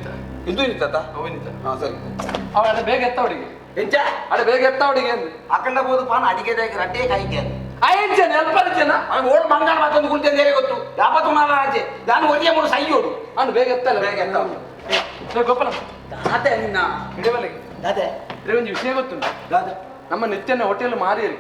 ಇನ್ನಿತ. ಇಂದು ಇನ್ನಿತ್ತ? ಅವು ಇನ್ನಿತ. ಹಾ, ಸರಿ. ಅವ ಅಡೆ ಬೇಗ ಎತ್ತ ಹುಡುಗಿ. ಎಂಚ? ಅಡೆ ಬೇಗ ಎತ್ತ ಹುಡುಗಿ ಅಂದೆ. ಅಖಂಡ ಬೋದು ಪಾನ ಅಡಿಗೆದಾಗ ರಟ್ಟೆ ಕಾಯಿಕೆ. ಐದು ಜನ ಎಲ್ಪರ್ ಜನ. ಅವನು ಓಡ್ ಬಂಗಾರ ಮಾತೊಂದು ಕುಂತೆ ಬೇರೆ ಗೊತ್ತು ಯಾಪತ್ತು ಮಾರ ಆಚೆ ನಾನು ಒರಿಯ ಮೂರು ಸೈಯೋಡು. ಅವ್ನು ಬೇಗ ಎತ್ತಲ್ಲ. ಬೇಗ ಎತ್ತ. ಸರಿ ಗೋಪಾಲ. ದಾತೆ ನಿನ್ನ. ಹಿಡಿಬಲ್ಲಿಗೆ. ದಾತೆ. ಇದ್ರ ಒಂದು ವಿಷಯ ಗೊತ್ತುಂಟು? ದಾತೆ? ನಮ್ಮ ನಿತ್ಯನ ಹೋಟೆಲ್ ಮಾರಿಯರಿ.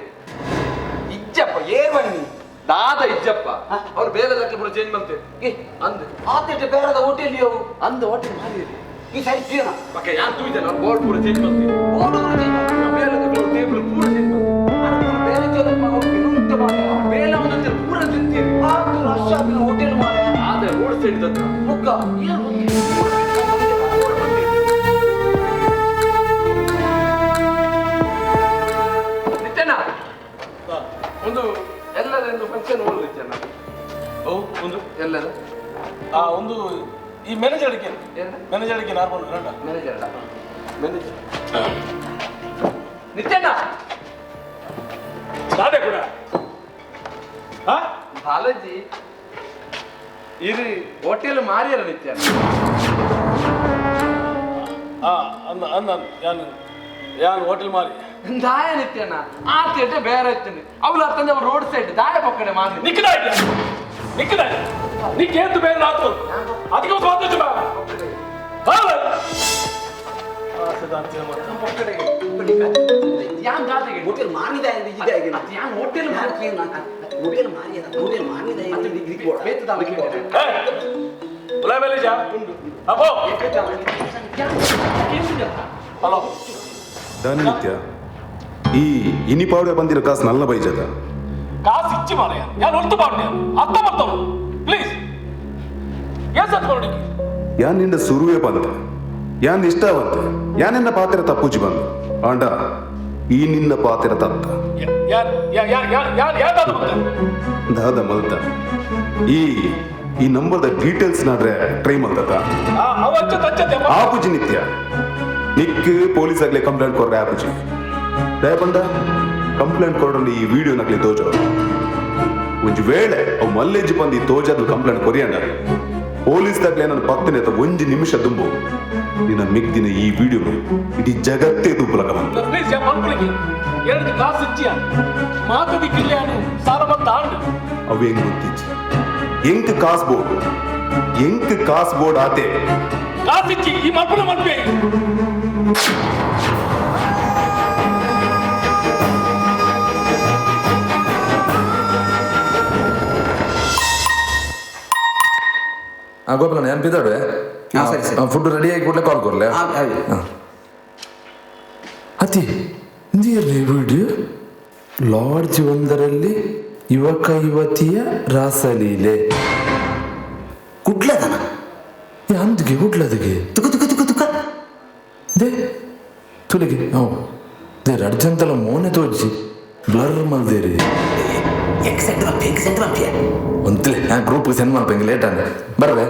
ಇಜ್ಜಪ್ಪ ಏರ್ ಬನ್ನಿ. ದಾದ ಇಜ್ಜಪ್ಪ. ಹಾ. ಅವ್ರು ಬೇರೆ ದಾಖಲೆ ಪೂರ ಚೇಂಜ್ ಮಾಡ್ತೇವೆ. ಏ, ಅಂದ್. ಆತೇಟೆ ಬೇರೆದ ಹೋಟೆಲ್ ಯವು. ಅಂದ್ ಹೋಟೆಲ್ ಮಾರಿಯರಿ. ಈ ಸರಿ ತೀನ. ಓಕೆ, ಯಾನ್ ತೂಯ್ದೆ ಬೋರ್ಡ್ ಪೂರ ಚೇಂಜ್ ಮಾಡ್ತೇವೆ. ಬೋರ್ಡ್ ಪೂರ ಚೇಂಜ್. ಬೇರೆ ಟೇಬಲ್ ಪೂರ ಚೇಂಜ್ ಮಾಡ್ತೇವೆ. ಬೇರೆ ಚೇಂಜ್ ಮಾಡಿ. ಬೇಲೆ ಒಂದು ಪೂರ ತಿಂತೀರಿ. ಆತು ರಶ್ ಆಪಿನ ಹೋಟೆಲ್ ಮಾರೆ. ಆದ್ರೆ ರೋಡ್ ಸೈಡ್ ದತ್ತ. ಮುಗ್ಗ. ನಿತ್ಯಣ್ಣ, ಒಂದು ಎಲ್ಲದ ಒಂದು ಫಂಕ್ಷನ್ ಓಲ್ ನಿತ್ಯಣ್ಣ. ಓ, ಒಂದು. ಎಲ್ಲದ. ಆ ಒಂದು ಈ ಮ್ಯಾನೇಜರ್ ಅಡಿಕೆ. ಏನು? ಮ್ಯಾನೇಜರ್ ಅಡಿಕೆ ನಾರ್ಮಲ್ ರಂಡ. ಮ್ಯಾನೇಜರ್ ಅಲ್ಲ, ಮ್ಯಾನೇಜರ್ ನಿತ್ಯಣ್ಣ. ದಾದೆ ಕೂಡ ಹಾ. ಬಾಲಾಜಿ ಇದು ಹೋಟೆಲ್ ಮಾರಿಯರ ನಿತ್ಯಣ್ಣ. ಹಾ, ಅಂದ ಅಂದ ಯಾನು ಯಾನು ಹೋಟೆಲ್ ಮಾರಿ. ದಾಯ ನಿತ್ಯಣ್ಣ, ಆ ತೇಟೆ ಬೇರೆ ಇರ್ತೀನಿ ಅವಳು ಅತ್ತಂದ್ರೆ ಅವ್ರು ರೋಡ್ ಸೈಡ್ ದಾಯ ಪಕ್ಕಡೆ ಮಾರಿ. ನಿಕ್ಕದ ನಿಕ್ಕದ ನಿಕ್ಕೇಂತು ಬೇರೆ ಆತು ಅದಕ್ಕೆ ಒಂದು ಮಾತು ಬಾ. ಯಾನ್ ದಾದೆಗೆ ಹೋಟೆಲ್ ಮಾರಿದ ಇದೆ. ಯಾನ್ ಹೋಟೆಲ್ ಮಾರಿ. ಹೋಟೆಲ್ ಮಾರಿದ, ಹೋಟೆಲ್ ಮಾರಿದ. ಬೇತ ದಾದ. ಅಪ್ಪೋ. ಹಲೋ. ದಾನಿತ್ಯ ಈ ಇನಿ ಪಾವಡೆ ಬಂದಿರೋ ಕಾಸು ನಲ್ಲ ಬೈಜದ. ಕಾಸು ಇಚ್ಚಿ ಮಾರ ಯಾರು ಹೊರ್ತು ಪಾವಡೆ ಅರ್ಥ ಮಾಡ್ತಾವ ಪ್ಲೀಸ್ ಏನ್ ಸತ್ ಮಾಡಿ. ಯಾನ್ ನಿಂದ ಸುರುವೆ ಬಂತ, ಯಾನ್ ಇಷ್ಟ ಬಂತೆ, ಯಾನೆನ್ನ ಪಾತ್ರ ತಪ್ಪುಜಿ ಬಂದು ಆಂಡ ಈ ನಿನ್ನ ಪಾತ್ರ ತತ್ತ. ಯಾರು ಯಾರು ಯಾರು ಯಾರು ಯಾರು ದಾದ ಮಲ್ತ ಈ ಈ ನಂಬರ್ದ ಡೀಟೇಲ್ಸ್ ನಾಡ್ರೆ ಟ್ರೈ ಮಲ್ತದ. ಅವ ಅಚ್ಚ ಅಚ್ಚ. ಆಪುಜಿ ನಿತ್ಯ, ನಿಕ್ ಪೊಲೀಸ್ ಆಗ್ಲಿ ಕಂಪ್ಲೇಂಟ್ ಕೊಡ್ರೆ ಆಪುಜಿ. ದಯಪಂಡ ಕಂಪ್ಲೇಂಟ್ ಕೊಡ್ರೆ ಈ ವಿಡಿಯೋ ನಕ್ಲಿ ತೋಜೋ. ಒಂಜಿ ವೇಳೆ ಅವು ಮಲ್ಲೇಜಿ ಬಂದು ಈ ತೋಜಾದ ಕಂಪ್ಲೇಂಟ್ ಕೊರಿಯಂಡ ಪೊಲೀಸ್ ದಾಗ್ಲೆ ನನ್ನ ಪತ್ತನೆ ಅಥವಾ ಒಂಜಿ ನಿಮಿಷ ದುಂಬು ನಿನ್ನ ಮಿಗ್ದಿನ ಈ ವಿಡಿಯೋ ಇಡೀ ಜಗತ್ತೇ ದುಬ್ಬಲಕ ಬಂತು. ಪ್ಲೀಸ್ ಯಾ ಮನ್ಪುಳಿಗೆ ಎರಡು ಕಾಸು ಇಚ್ಚಿಯ ಮಾತದಿಕ್ಕಿಲ್ಲ ಸಾಲ ಮತ್ತ ಆಂಡ್. ಅವು ಹೆಂಗ್ ಗೊತ್ತಿಜ್ಜಿ ಎಂಕ್ ಕಾಸ್ ಬೋರ್ಡ್, ಎಂಕ್ ಕಾಸ್ ಬೋರ್ಡ್ ಆತೆ. ಕಾಸು ಇಚ್ಚಿ ಈ ಮಲ್ಪುನ ಮಲ್ಪೆ. ಆ ಗೋಪಾಲಣ್ಣ ಏನು ಬಿದ್ದಾಡು. ಹಾ, ಸರಿ, ಸರಿ. ಫುಡ್ ರೆಡಿ ಆಗಿ ಕೂಡಲೇ ಕಾಲ್ ಕೊರ್ಲೆ. ಆ, ಆ. ಅತಿ ಇಂದಿಯರ್ಲಿ ವಿಡಿಯೋ ಲಾಡ್ಜ್ ಒಂದರಲ್ಲಿ ಯುವಕ ಯುವತಿಯ ರಾಸಲೀಲೆ. ಕುಡ್ಲದನ. ಏ, ಅಂದ್ಗೆ ಗುಡ್ಲದಿಗೆ. ತುಕ ತುಕ ತುಕ ತುಕ. They ತುಲಿಗೆ how they ರಡ್ಜಂತಲ ಮೋನೆ ತೋಜಿ ಬ್ಲರ್ ಮಲ್ದೇರಿ. ಎಕ್ ಸೆಂಟ್ ಬಂಪಿ, ಎಕ್ ಸೆಂಟ್ ಬಂಪಿ. ಒಂದ್ಲೆ ನಾ ಗ್ರೂಪ್ ಸೆಂಡ್ ಮಾಡ್ಪಂಗೆ ಲೇಟ್ ಅಂದ್ರೆ ಬರ್ವೆ.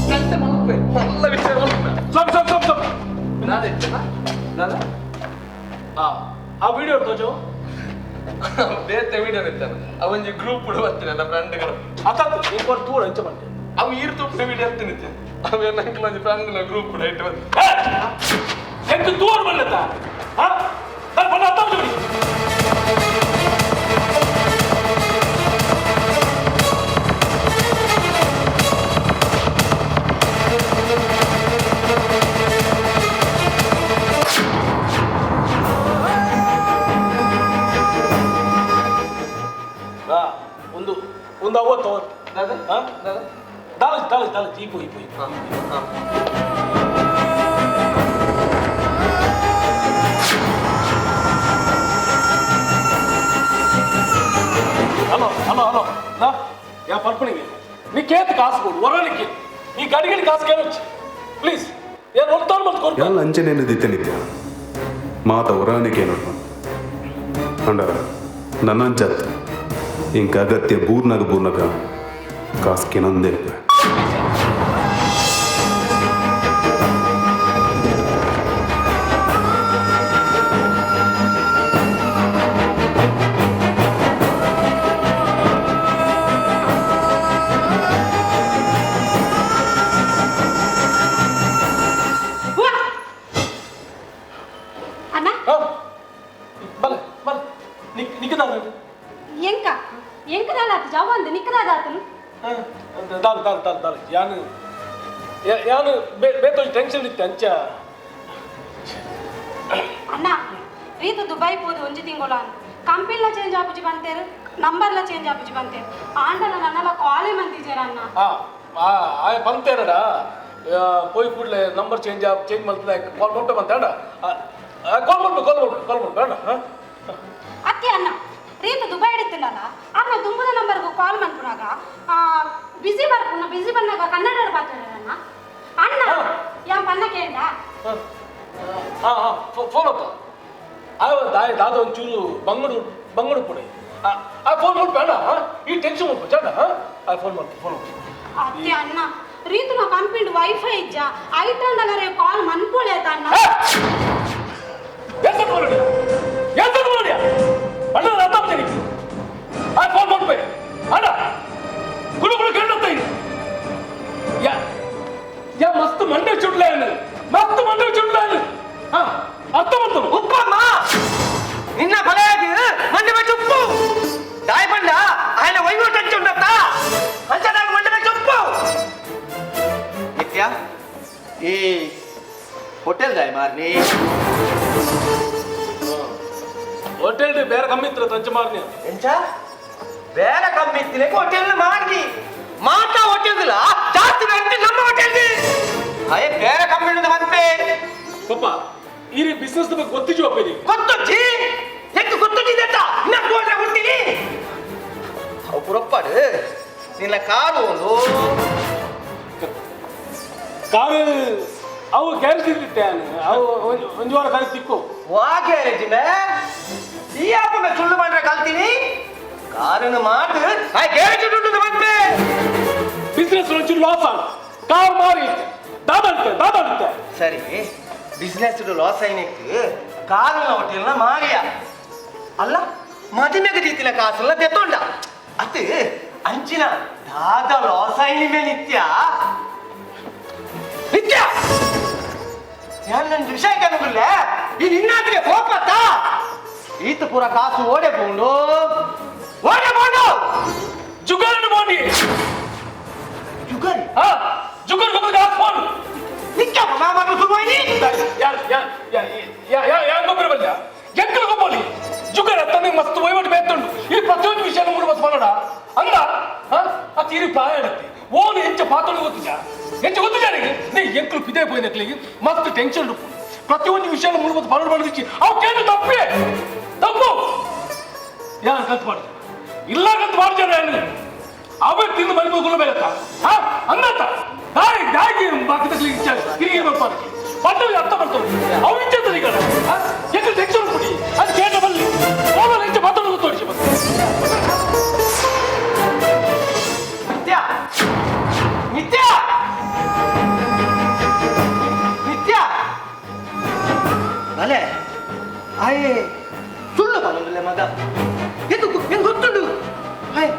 ಕಂತೆ ಮಲ್ಪೆ ಎಲ್ಲ ವಿಷಯ ಮಲ್ಪೆ. ಸ್ವಾಮಿ ಸ್ವಾಮಿ ಸ್ವಾಮಿ ಸ್ವಾಮಿ. ದಾದ ಇತ್ತನ ದಾದ. ಆ ಆ ವಿಡಿಯೋ ತೋಜು. ಬೇತೆ ವಿಡಿಯೋ ಇತ್ತಾನ ಅವೊಂಜಿ ಗ್ರೂಪ್ ಬರ್ತೀನಿ ನನ್ನ ಫ್ರೆಂಡ್ಗಳು. ಅತ್ತ ನೀನು ಕೊಟ್ಟು ತೂರ ಹಂಚ ಬಂದೆ. ಅವು ಈರ್ ತುಪ್ಪ ವಿಡಿಯೋ ಇರ್ತೀನಿ ಅವೆಲ್ಲ ಒಂಜಿ ಫ್ರೆಂಡ್ ಗ್ರೂಪ್ ಇಟ್ಟು ಬಂದು. ಎಂತ ತೂರ್ ಬಂದತ್ತ ಹಾ ನಾನು ಬಂದ ಅರ್ಥ ಬಿಡಿ. ಹಾ ಒಂದು ಒಂದು ಅವತ್ತು ಅವತ್ತು ದಾದ. ಹಾ? ದಾದ. ದಾಲಜ್ ದಾಲಜ್ ದಾಲಜ್ ಈಪು ಈಪು ಈಪು. ಹಾ ಹಾ. ಹಲೋ ಹಲೋ ಹಲೋ ನಾ ಯಾ ಪಲ್ಪಣಿಗೆ ನೀ ಕೇತ್ ಕಾಸು ಕೊಡು ಹೊರಲಿಕ್ಕೆ ಈ ಗಾಡಿಗೆ ಕಾಸು ಕೇಳೋಚ್ ಪ್ಲೀಸ್ ಏನು ಹೊರ್ತಾನ ಮತ್ತು ಕೊಡ್ತಾರೆ. ಯಾನ್ ಅಂಚನೇನು ದಿತ್ತೆ ನಿತ್ಯ ಮಾತ ಹೊರಾಣಿಕೆ ನೋಡ್ ಅಂಡ ನನ್ನಂಚತ್ ಇಂಕ ಅಗತ್ಯ ಬೂರ್ನಾಗ ಬೂರ್ನಾಗ ಕಾಸ್ ಕೆನಂದೇ. ಯಾನು ಬೇತೊಂಜಿ ಟೆನ್ಷನ್ ಇತ್ತೆ ಅಂಚ. ಅಣ್ಣ ರೀತು ದುಬೈ ಪೋದು ಒಂಜಿ ತಿಂಗಳು ಕಂಪಿಲ್ಲ ಚೇಂಜ್ ಆಪುಜಿ ಬಂತೇರು, ನಂಬರ್ಲ ಚೇಂಜ್ ಆಪುಜಿ ಬಂತೇರು, ಆಂಡಲ ನನ್ನಲ ಕಾಲೇ ಮಂತಿಜೇರ ಅಣ್ಣ. ಆ ಆ ಬಂತೇರಡ ಪೋಯ್ ಕೂಡಲೇ number change change ಮಲ್ತದೆ ಕಾಲ್ ಮಾಡ್ತೆ ಬಂತೇಡ ಕಾಲ್ ಮಾಡ್ಬೇಕು ಕಾಲ್ ಮಾಡ್ಬೇಕು ಕಾಲ್ ಮಾಡ್ಬೇಕು ಬೇಡ. ಹಾಂ ಅತ್ತೆ ಅಣ್ಣ ರೀತು ದುಬೈ ಹಿಡಿತಿಲ್ಲಲ್ಲ ಅಣ್ಣ ದುಂಬುದ ನಂಬರ್ಗೂ ಕಾಲ್ ಮನ್ಪುನಾಗ ಬಿಸಿ ಬರ್ಪುನ ಬಿಸಿ ಬಂದಾಗ ಕನ್ನಡ ಮಾತಾಡೋಣ ಅಣ್ಣ. ಯಾನ್ ಪನ್ನ ಕೇಂಡ. ಹಾಂ ಹಾಂ ಹಾಂ ಫೋನ್ ಅಪ್ಪ ಆವ ದಾಯ ದಾದ ಒಂಚೂರು ಬಂಗಡು ಬಂಗಡು ಪುಡೆ ಆ ಫೋನ್ ಮಾಡ್ಬೇಡ ಬೇಡ. ಹಾಂ ಈ ಟೆನ್ಷನ್ ಮಾಡ್ಕೊ ಚಂಡ. ಹಾಂ ಆ ಫೋನ್ ಮಾಡ್ಕೊ ಫೋನ್ ಮಾಡ್ಕೊ. ಅತ್ತೆ ಅಣ್ಣ ರೀತು ನಾ ಕಂಪಿಂಡ್ ವೈಫೈ ಇಜ್ಜ ಐಟಂಡಲರೆ ಕಾಲ್ ಮನ್ಪೋಳೆ ಅಣ್ಣ. ಎಂತ ಮಾಡಿ ಎಂತ ಮಾಡಿ ಅಣ್ಣ ಅರ್ಥ ಮಾಡ್ತೀನಿ ಆ ಫೋನ್ ಮಾಡ್ಬೇ ಅಣ್ಣ ಗುಡು ಗುಡು ಕೇಳುತ್ತ ಯಾ ಯಾ ಮಸ್ತ್ ಮಂಡೆ ಚುಡ್ಲ ಮಸ್ತ್ ಮಂಡೆ ಚುಡ್ಲ. ಹಾ ಅರ್ಥ ಮಾಡ್ತಾನೆ ಉಪ್ಪಮ್ಮ ನಿನ್ನ ಬಲೆಯಾಗಿ ಮಂಡೆ ಬೆಚ್ಚ ಉಪ್ಪು ದಾಯ ಬಂಡ ఆయన ವಹಿವಾಟು ಅಂಚ ಉಂಡತ್ತ ಅಂಚದಾಗ ಮಂಡೆ ಬೆಚ್ಚ ಉಪ್ಪು. ನಿತ್ಯ ಈ ಹೋಟೆಲ್ ದಾಯ ಮಾರ್ನಿ ಹೋಟೆಲ್ ಬೇರೆ ಕಮ್ಮಿ ಇತ್ತು ತಂಚ ಮಾರ್ನಿ. ಎಂಚ ಬೇರೆ ಕಮ್ಮಿ ಇತ್ತಿನ ಹೋಟೆಲ್ ಮಾರ್ನಿ ಮಾತಾ ಹೋಟೆಲ್ ಜಾಸ್ತಿ ಬಂತು ನಮ್ಮ ಹೋಟೆಲ್ ಅಯ್ಯ ಬೇರೆ ಕಮ್ಮಿ ಬಂತೆ. ಪಪ್ಪ ಈ ಬಿಸ್ನೆಸ್ ಬಗ್ಗೆ ಗೊತ್ತಿಜು ಅಪ್ಪ ಇದು ಗೊತ್ತುಜ್ಜಿ ಎಂತ ಗೊತ್ತುಜ್ಜಿದೆತ್ತ ಇನ್ನ ಹೋದ್ರೆ ಹುಟ್ಟಿನಿ ಅವು ಪುರಪ್ಪಾಡು ನಿನ್ನ ಕಾರು ಒಂದು ಕಾರು ಅವು ಗ್ಯಾರೇಜ್ ಇರುತ್ತೆ ಅವು ಒಂದು ವಾರ ಕಾಲು ತಿಕ್ಕು. ವಾ ಗ್ಯಾರೇಜ್ ಮೇ ಈ ಅಪ್ಪನ ಸುಳ್ಳು ಮಾಡ್ರೆ ಕಲ್ತೀನಿ ಕಾರನ್ನು ಮಾಡು ಆ ಗ್ಯಾರೇಜ್ ದುಡ್ಡು ಬಂತೆ. ಬಿಸ್ನೆಸ್ ಒಂಚೂರು ಲಾಸ್ ಆಗ ಕಾರ್ ಮಾರಿ ದಾದಾಡುತ್ತೆ ದಾದಾಡುತ್ತೆ. ಸರಿ ಬಿಸ್ನೆಸ್ ಲಾಸ್ అయినಕ್ಕೆ ಕಾರನ್ನ ಹೋಟೆಲ್ನ ಮಾರಿಯ ಅಲ್ಲ ಮದುವೆಗೆ ರೀತಿನ ಕಾಸೆಲ್ಲ ತೆತ್ತೊಂಡ ಅದು ಅಂಚಿನ ದಾದ ಲಾಸ್ అయిన ಮೇ ನಿತ್ಯ ನಿತ್ಯ ನನ್ನ ವಿಷಯ ಕನಗುಲ್ಲ ಈ ನಿನ್ನಾದ್ರೆ ಕೋಪತ್ತ ಈತ ಪೂರ ಕಾಸು ಓಡೆ ಪೋಂಡು ಓಡೆ ಪೋಂಡು ಜುಗಾರನ್ನು ಮಾಡಿ ಜುಗರಿ ಹಾ ಜುಗಾರ್ ಗೊಬ್ಬರ ಕಾಸು ಫೋನ್ ನಿತ್ಯ ಮಾಮ ಸುಬೋಯ್ನಿ ಯಾರು ಯಾರು ಯಾರು ಗೊಬ್ಬರ ಬಲ್ಲ ಎಂಕಲು ಗೊಬ್ಬಲಿ ಜುಗಾರ್ ಅತ್ತನೆ ಮಸ್ತ್ ವಹಿವಾಟು ಬೇತುಂಡು ಈ ಪ್ರತಿಯೊಂದು ವಿಷಯ ಮೂರು ಬಸ್ ಮಾಡೋಣ ಅಂದ ಹಾ ಅದು ಇರಿ ಪ್ರಾಯ ಇಡತ್ತೆ ಓನು ಹೆಚ್ಚು ಪಾತ್ರ ಗೊತ್ತಿಜ ಹೆಚ್ಚು ಗೊತ್ತಿಜ ನೀ ಎಂಕಲು ಪಿದೆ ಪೋಯಿನಕ್ಲಿಗೆ ಮಸ್ತ್ ಟೆನ್ಷನ್ ಉಪ್ಪು ಪ್ರತಿಯೊಂದು ವಿಷಯ ಮೂರು ಬಸ್ ಮಾಡೋಣ ಮಾಡೋದಿಚ್ಚಿ ಅವು ಕೇಳು ತಪ್ಪೇ ತಪ್ಪು ಯಾರು ಕಲ್ತು ಮಾಡಿದ ಇಲ್ಲ ಕಲ್ತು ಮಾಡ್ತಾರೆ ಅವೇ ತಿಂದು ಮನೆ ಹೋಗಲು ಬೇಕತ್ತ ಹಾ ಅಂದತ್ತ ದಾರಿ ದಾಗಿ ಬಾಕಿ ಕಿರಿಕಿರಿ ಮಾಡ್ತಾರೆ ಪಟ್ಟಲ್ಲಿ ಅರ್ಥ ಮಾಡ್ತಾರೆ ಅವು ಇಚ್ಛೆ ಈಗ ಎಲ್ಲಿ ಟೆನ್ಷನ್ ಕೊಡಿ ಅದು ಕೇಟ ಬಲ್ಲಿ ಫೋನಲ್ಲಿ ಹೆಚ್ಚು ಮಾತಾಡೋದು ತೋರಿಸಿ ಮತ್ತೆ. ನಿತ್ಯ ನಿತ್ಯ ನಿತ್ಯ ಬಲೆ ಆಯೆ ಸುಳ್ಳು ಬಲೊಂದುಲ್ಲೆ ಮಗ ಎಂದು ಹೆಂಗ್ ಗೊತ್ತುಂಡು ಆಯ್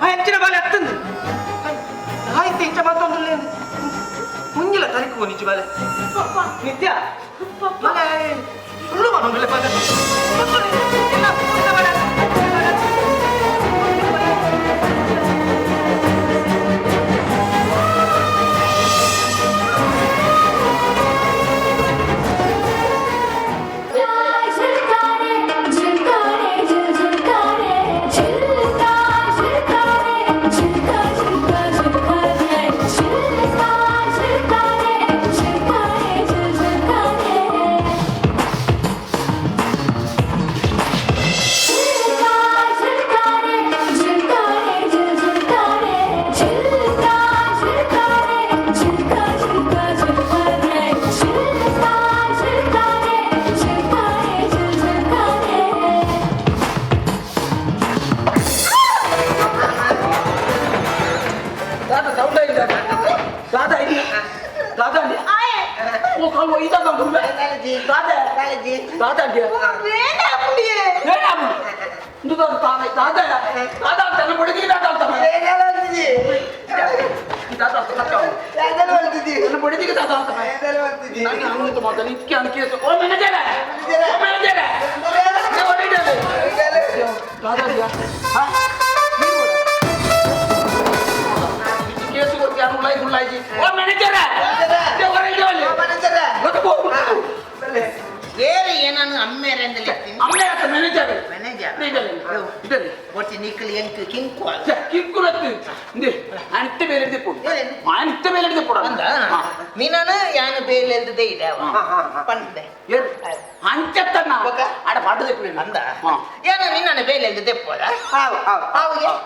ಆಯ್ ಹೆಚ್ಚಿನ ಬಾಲೆ ಅತ್ತಂದು ಆಯ್ತು ಇಂಚ ಮಾತೊಂದುಲ್ಲೆ ಮುಂಗಿಲ ತರಿಕು ನಿಜ ಬಾಲೆ ನಿತ್ಯ ಬಲೆ ಸುಳ್ಳು ಬಲೊಂದುಲ್ಲೆ ಮಗ ಗೊತ್ತುಂಡು ಇಲ್ಲ ಇಲ್ಲ ಬಾಲೆ. झिलकारे झिलकारे झिल झिलकारे झिलका झिलकारे झिलका झिलका झिलकारे झिलका झिलकारे झिलकारे झिल झिलकारे झिलका झिलकारे झिलकारे झिल झिलकारे झिलका झिलकारे झिलका झिलका झिलकारे झिलका झिलकारे झिलकारे झिल झिलकारे. ದಾದ ಸೌಂಡ್ ಆಗಿದೆ ದಾದ ಇಲ್ಲ ದಾದ ಅಂಡಿ ಓ ಕಾಲು ಒಯ್ದಾಗ ಗುರುವೆ ದಾದ ದಾದ ಅಂಡಿ ಇಂದು ದಾದ ದಾದ ದಾದ ತನ್ನ ಬಡಗಿ ದಾದ ಅಂತ ದಾದ ಅಂತ ನನ್ನ ಬಡದಿಗೆ ದಾದ ಅಂತ ನಾನು ಅನುಮತಿ ಮಾಡ್ತಾನೆ ಇದಕ್ಕೆ ಅನ್ಕೇಸ್ ಓ ಮ್ಯಾನೇಜರ್ ಓ ಮ್ಯಾನೇಜರ್ ದಾದ ಹಾ ಕೇಸು ಕೊಡ್ತೀಯ ಅನುಕೂಲ ಗುಳ್ಳ. ಬಾಯಿ ಓ ಮ್ಯಾನೇಜರ್ ಬೇರೆ ಏನಾನು ಅಮ್ಮೇರೆ ಅಂದ್ರೆ ಅಮ್ಮೆ ಆತ ಮ್ಯಾನೇಜರ್ ಮ್ಯಾನೇಜರ್ ಇದಲ್ಲಿ ಒಟ್ಟಿ ನಿಕ್ಕಲ್ ಎಂಕ್ ಕಿಂಕು ಕಿಂಕುಲತ್ತು ಇಂದೆ ಅನಿತ್ತ ಬೇಲೆ ಪೋಡು ಅನಿತ್ತ ಬೇಲೆ ಪೋಡು ಅಂದ ನೀನಾನು ಯಾನು ಬೇಲೆ ಎಲ್ದದೆ ಇದೆ ಪಂದೆ ಅಂಚತ್ತನ್ನ ಅಡ ಪಾಡು ದೆಪ್ಪುನೆ ಅಂದ ಯಾನು ನಿನ್ನನ್ನು ಬೇಲೆ ಎಲ್ದದೆ ಪೋದ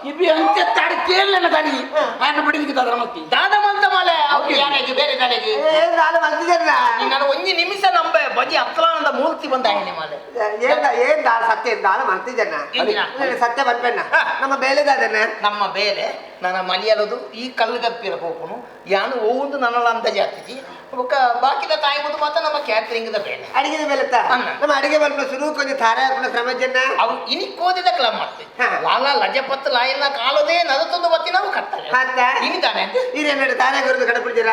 ಇಬ್ಬಿ ಅಂಚತ್ತ ಅಡ ಕೇಳಲ್ಲ ದಾನಿ ಆಯನ ಬಿಡಿದಿಗೆ ದಾದರ ಮತ್ತಿ ದಾದ ಮಂತ ಮಾಲೆ ಅವ್ರು ಯಾರಿಗೆ ಬೇರೆ ದಾಲೆಗೆ ದಾದ ಮಲ್ತಿದೆಲ್ಲ ನಾನು ಒಂಜಿ ನಿಮಿಷ ನಂಬೆ ಬಜಿ ಅಪ್ಲಾನದ ಮೂರ್ತಿ ಬಂದ ಆಯ್ನೆ ಮಾಲೆ ಏನ್ ಏನ್ ದಾ ಸತ್ಯ ದಾದ ಮಲ್ತಿದೆನ್ನ ಸತ್ಯ ಬಂದ್ಪೆನ್ನ ನಮ್ಮ ಬೇಲೆ ದಾದನ್ನ ನಮ್ಮ ಬೇಲೆ ನನ್ನ ಮಲಿಯಾಲದು ಈ ಕಲ್ಲುಗಪ್ಪಿರ ಪೋಪುನು ಯಾನು ಓಂದು ನನ್ನಲ್ಲ ಅಂತ ಜಾತಿಜಿ ಬೊಕ್ಕ ಬಾಕಿದ ತಾಯಿ ಮುಂದೆ ಮಾತ್ರ ನಮ್ಮ ಕ್ಯಾಟ್ರಿಂಗ್ದ ಬೇಲೆ ಅಡಿಗೆದ ಬೇಲೆ ನಮ್ಮ ಅಡಿಗೆ ಬಲ್ಪ ಸುರು ಕೊಂಚ ಥಾರ ಹಾಕುನ ಶ್ರಮ ಜನ ಅವು ಇನಿ ಕೋದಿದ ಕ್ಲಮ್ ಮತ್ತೆ ಲಾಲ ಲಜಪತ್ ಲಾಯನ ಕಾಲದೇ ನದತೊಂದು ಬತ್ತಿ ನಾವು ಕಟ್ತಾರೆ ಇನಿ ತಾನೆ ಇರೇನಡು ತಾರೇ ಕೊರದು ಕಡಪಿಡಿರ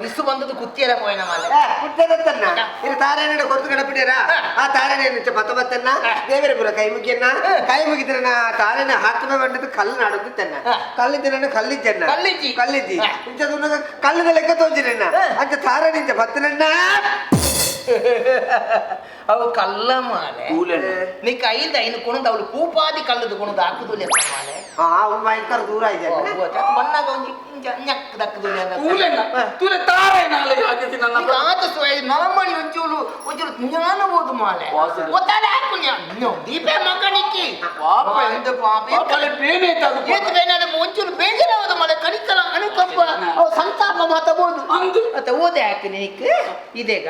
ಬಿಸು ಬಂದದ್ದು ಕುತ್ತಿಯರ ಪೋಯನ ಮಾಲೆ ಕುಟ್ಟದತ್ತನ್ನ ಇದು ತಾರೇನಡು ಕೊರದು ಕಡಪಿಡಿರ ಆ ತಾರೇನ ಪತ್ತ ಬತ್ತನ್ನ ದೇವರ ಪುರ ಕೈ ಮುಗಿಯನ್ನ ಕೈ ಮುಗಿದ್ರನ ತಾರೇನ ಹಾಕುವ ಬಂದದ್ದು ಕಲ್ಲು ನಾಡೋದು ತನ್ನ ಕಲ್ಲಿದ್ದನ ಕಲ್ಲಿಜ್ಜನ್ನ ಕಲ್ಲಿಜ್ಜಿ ಕಲ್ಲಿಜ್ಜಿ ಇಂಚ ಕಲ್ಲದ ಲೆಕ್ಕ ತೋಜಿರನ್ನ ಅಂಚ ತಾರ ನಿಂಚ ಬತ್ತನನ್ನ ಅವು ಕಲ್ಲ ಮಾಲೆ ನಿಕ್ಕ ಐದು ಐನು ಕೊಣದ ಅವಳು ಪೂಪಾದಿ ಕಲ್ಲದ ಕೊಣದ ಹಾಕುದು ಮಾಲೆ ಭಯಂಕರ ದೂರ ಇದೆ ಬಣ್ಣಾಗ ಒಂಜಿ ನಲಮಣಿ ಒಂಚೂರು ಒಂಚೂರು ಜ್ಞಾನ ಓದು ಮಾಲೆ ಒತ್ತಾಳೆ ಹಾಕು ದೀಪೆ ಮಗನಿಕ್ಕಿ ಪಾಪ ಎಂತ ಪಾಪ ಒಂಚೂರು ಬೇಜಾರಾದ ಮಾಲೆ ಕಣಿಕಲ ಅನುಕಂಪ ಅವು ಸಂತಾಪ ಮಾತಾಬೋದು ಮತ್ತೆ ಓದೆ ಹಾಕಿ ನಿಕ್ ಇದೇಗ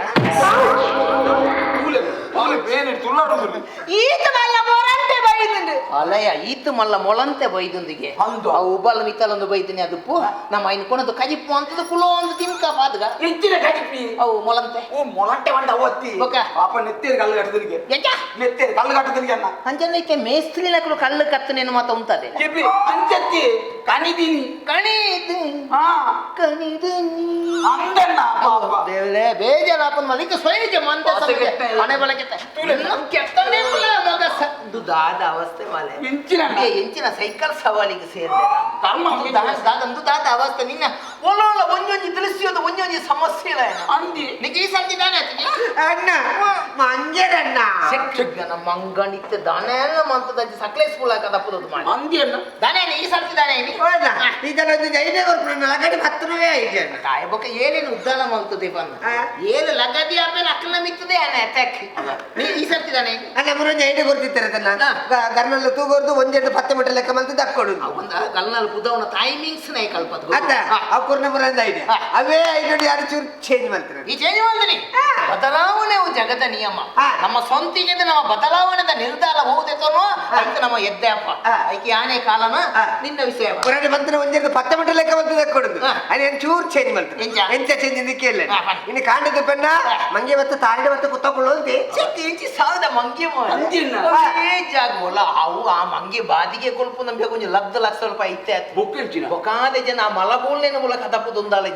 ಈತ ಮಲ್ಲ ಮೊರಂತೆ ಬೈದುಂಡು ಅಲಯ ಈತ ಮಲ್ಲ ಮೊಳಂತೆ ಬೈದುಂದಿಗೆ ಅವು ಉಬಲ್ ಮಿತ್ತಲೊಂದು ಬೈದಿನಿ ಅದಪ್ಪು ನಮ್ಮ ಐನ್ ಕೊನದು ಕಜಿಪ್ಪು ಅಂತದ ಕುಲೋ ಒಂದು ತಿನ್ಕ ಪಾದ್ಗ ಎಂಚಿನ ಕಜಿಪ್ಪಿ ಅವು ಮೊಳಂತೆ ಓ ಮೊಳಂಟೆ ಬಂಡ ಒತ್ತಿ ಪಾಪ ನೆತ್ತೇರು ಕಲ್ಲು ಕಟ್ಟದನಿಗೆ ಎಂಚ ನೆತ್ತೇರು ಕಲ್ಲು ಕಟ್ಟದನಿಗೆ ಅನ್ನ ಅಂಚನೈತೆ ಮೇಸ್ತ್ರಿನಕಲು ಕಲ್ಲು ಕತ್ತನೇನು ಮಾತ ಉಂಟದೆ ಕೆಪಿ ಅಂಚತ್ತಿ ಕಣಿದೀನಿ ಕಣಿದು ಹಾ ಕಣಿದೀನಿ ಅಂದಣ್ಣ ಪಾಪ ದೇವರೇ ಬೇಜಾರಾಪನ್ ಮಲಿಕ ಸ್ವಯಂ ಮಂತ ಮನೆ ಬಳಕೆ ಕೆತ್ತನೆ ಮಗ ದಾದ ಅವಸ್ಥೆ ಮಾಲೆ ಎಂಚಿನ ಎಂಚಿನ ಸೈಕಲ್ ಸವಾಲಿಗೆ ಸೇರಿದೆ ಕರ್ಮ ದಾದಂದು ದಾದ ಅವಸ್ಥೆ ನಿನ್ನ ಒಳ್ಳೊಳ್ಳ ಒಂಜೊಂಜಿ ತಿಳಿಸಿಯೋದು ಒಂಜೊಂಜಿ ಸಮಸ್ಯೆ ಇಲ್ಲ ಅಂದಿ ನಿಕ್ಕೆ ಈ ಸರ್ತಿ ದಾನೆ ಅಣ್ಣ ಮಂಜರಣ್ಣ ನಮ್ಮ ಮಂಗಣಿತ್ತ ದಾನೆ ಮಂತದ ಸಕಲೆ ಸ್ಕೂಲ್ ಹಾಕದ ಪುದದು ಮಾಡಿ ಅಂದಿ ಅಣ್ಣ ದಾನೆ ಈ ಸರ್ತಿ ದಾನೆ ಇದೆಲ್ಲ ಒಂದು ಜೈನೇ ಕೊರ್ಪುನ ಲಗಡಿ ಹತ್ತುನವೇ ಐತೆ ಅಣ್ಣ ತಾಯಿ ಬೊಕ್ಕ ಏನೇನು ಉದ್ದಾನ ಮಾಡ್ತದೆ ಬಂದ ಏನು ಲಗದಿ ಆಮೇಲೆ ಅಕ್ಕನ ಮಿತ್ತದೆ ಅಣ್ಣ ಅಟ್ಯಾಕ್ ನೀ ಈ ಸರ್ತಿ ದಾನೆ ಅಣ್ಣ ಮುರೊಂಜಿ ಐಡೆ ಕೊರ್ತಿತ್ತಾರೆ ಅದನ್ನ ಗರ್ನಲ್ಲ ತೂಗೋರ್ದು ಒಂದೆರಡು ಪತ್ತೆ ಮಟ್ಟ ಲೆಕ್ಕ ಮಲ್ತು ದಕ್ಕೊಡು ಒಂದ ಗಲ್ನಲ್ಲಿ ಬುದವನ ಟೈಮಿಂಗ್ಸ್ ನೈ ಕಲ್ಪದ ಅತ್ತ ಅವು ಕುರ್ನ ಮುರಂದ ಐಡೆ ಅವೇ ಐಡೆ ಯಾರು ಚೂರು ಚೇಂಜ್ ಮಾಡ್ತಾರೆ ಈ ಚೇಂಜ್ ಮಾಡ್ತೀನಿ ಬದಲಾವಣೆ ಜಗದ ನಿಯಮ ನಮ್ಮ ಸ್ವಂತಿಗೆ ನಮ್ಮ ಬದಲಾವಣೆದ ನಿರ್ಧಾರ ಹೋಗುದೇತನೋ ಅಂತ ನಮ್ಮ ಎದ್ದೆಪ್ಪ ಐಕೆ ಆನೆ ಕಾಲನ ನಿನ್ನ ವಿಷಯ ಪುರಾಣ ಬಂತನ ಒಂದೆರಡು ಪತ್ತೆ ಮಟ್ಟ ಲೆಕ್ಕ ಮಲ್ತು ದಕ್ಕೊಡುದು ಅದೇನು ಚೂರು ಚೇಂಜ್ ಮಾಡ್ತಾರೆ ಎಂಚ ಚೇಂಜ್ ಕೇಳಲ್ಲ ಇನ್ನು ಕಾಂಡದ ಪೆನ್ನ ಮಂಗೆ ಮತ್ತು ತಾರಡೆ ಮತ್ತು ಕುತ್ತಕೊಳ್ಳೋಂತಿ ಎಂಚಿ ಸಾವಿರದ ಮಂಗೆ ಜಾಗೋಲ ಅವು ಆ ಮಂಗೆ ಬಾದಿಗೆ ಕೊಲ್ಪು ನಮ್ಗೆ ಕೊಂಚ ಲಬ್ಧ ಲಕ್ಷ ರೂಪಾಯಿ ಇತ್ತೆ ಬೊಕಾದೆ ಜನ ಆ ಮಲಬೋಲ್ನೇನ ಮೂಲಕ ದಪ್ಪದೊಂದಾಳ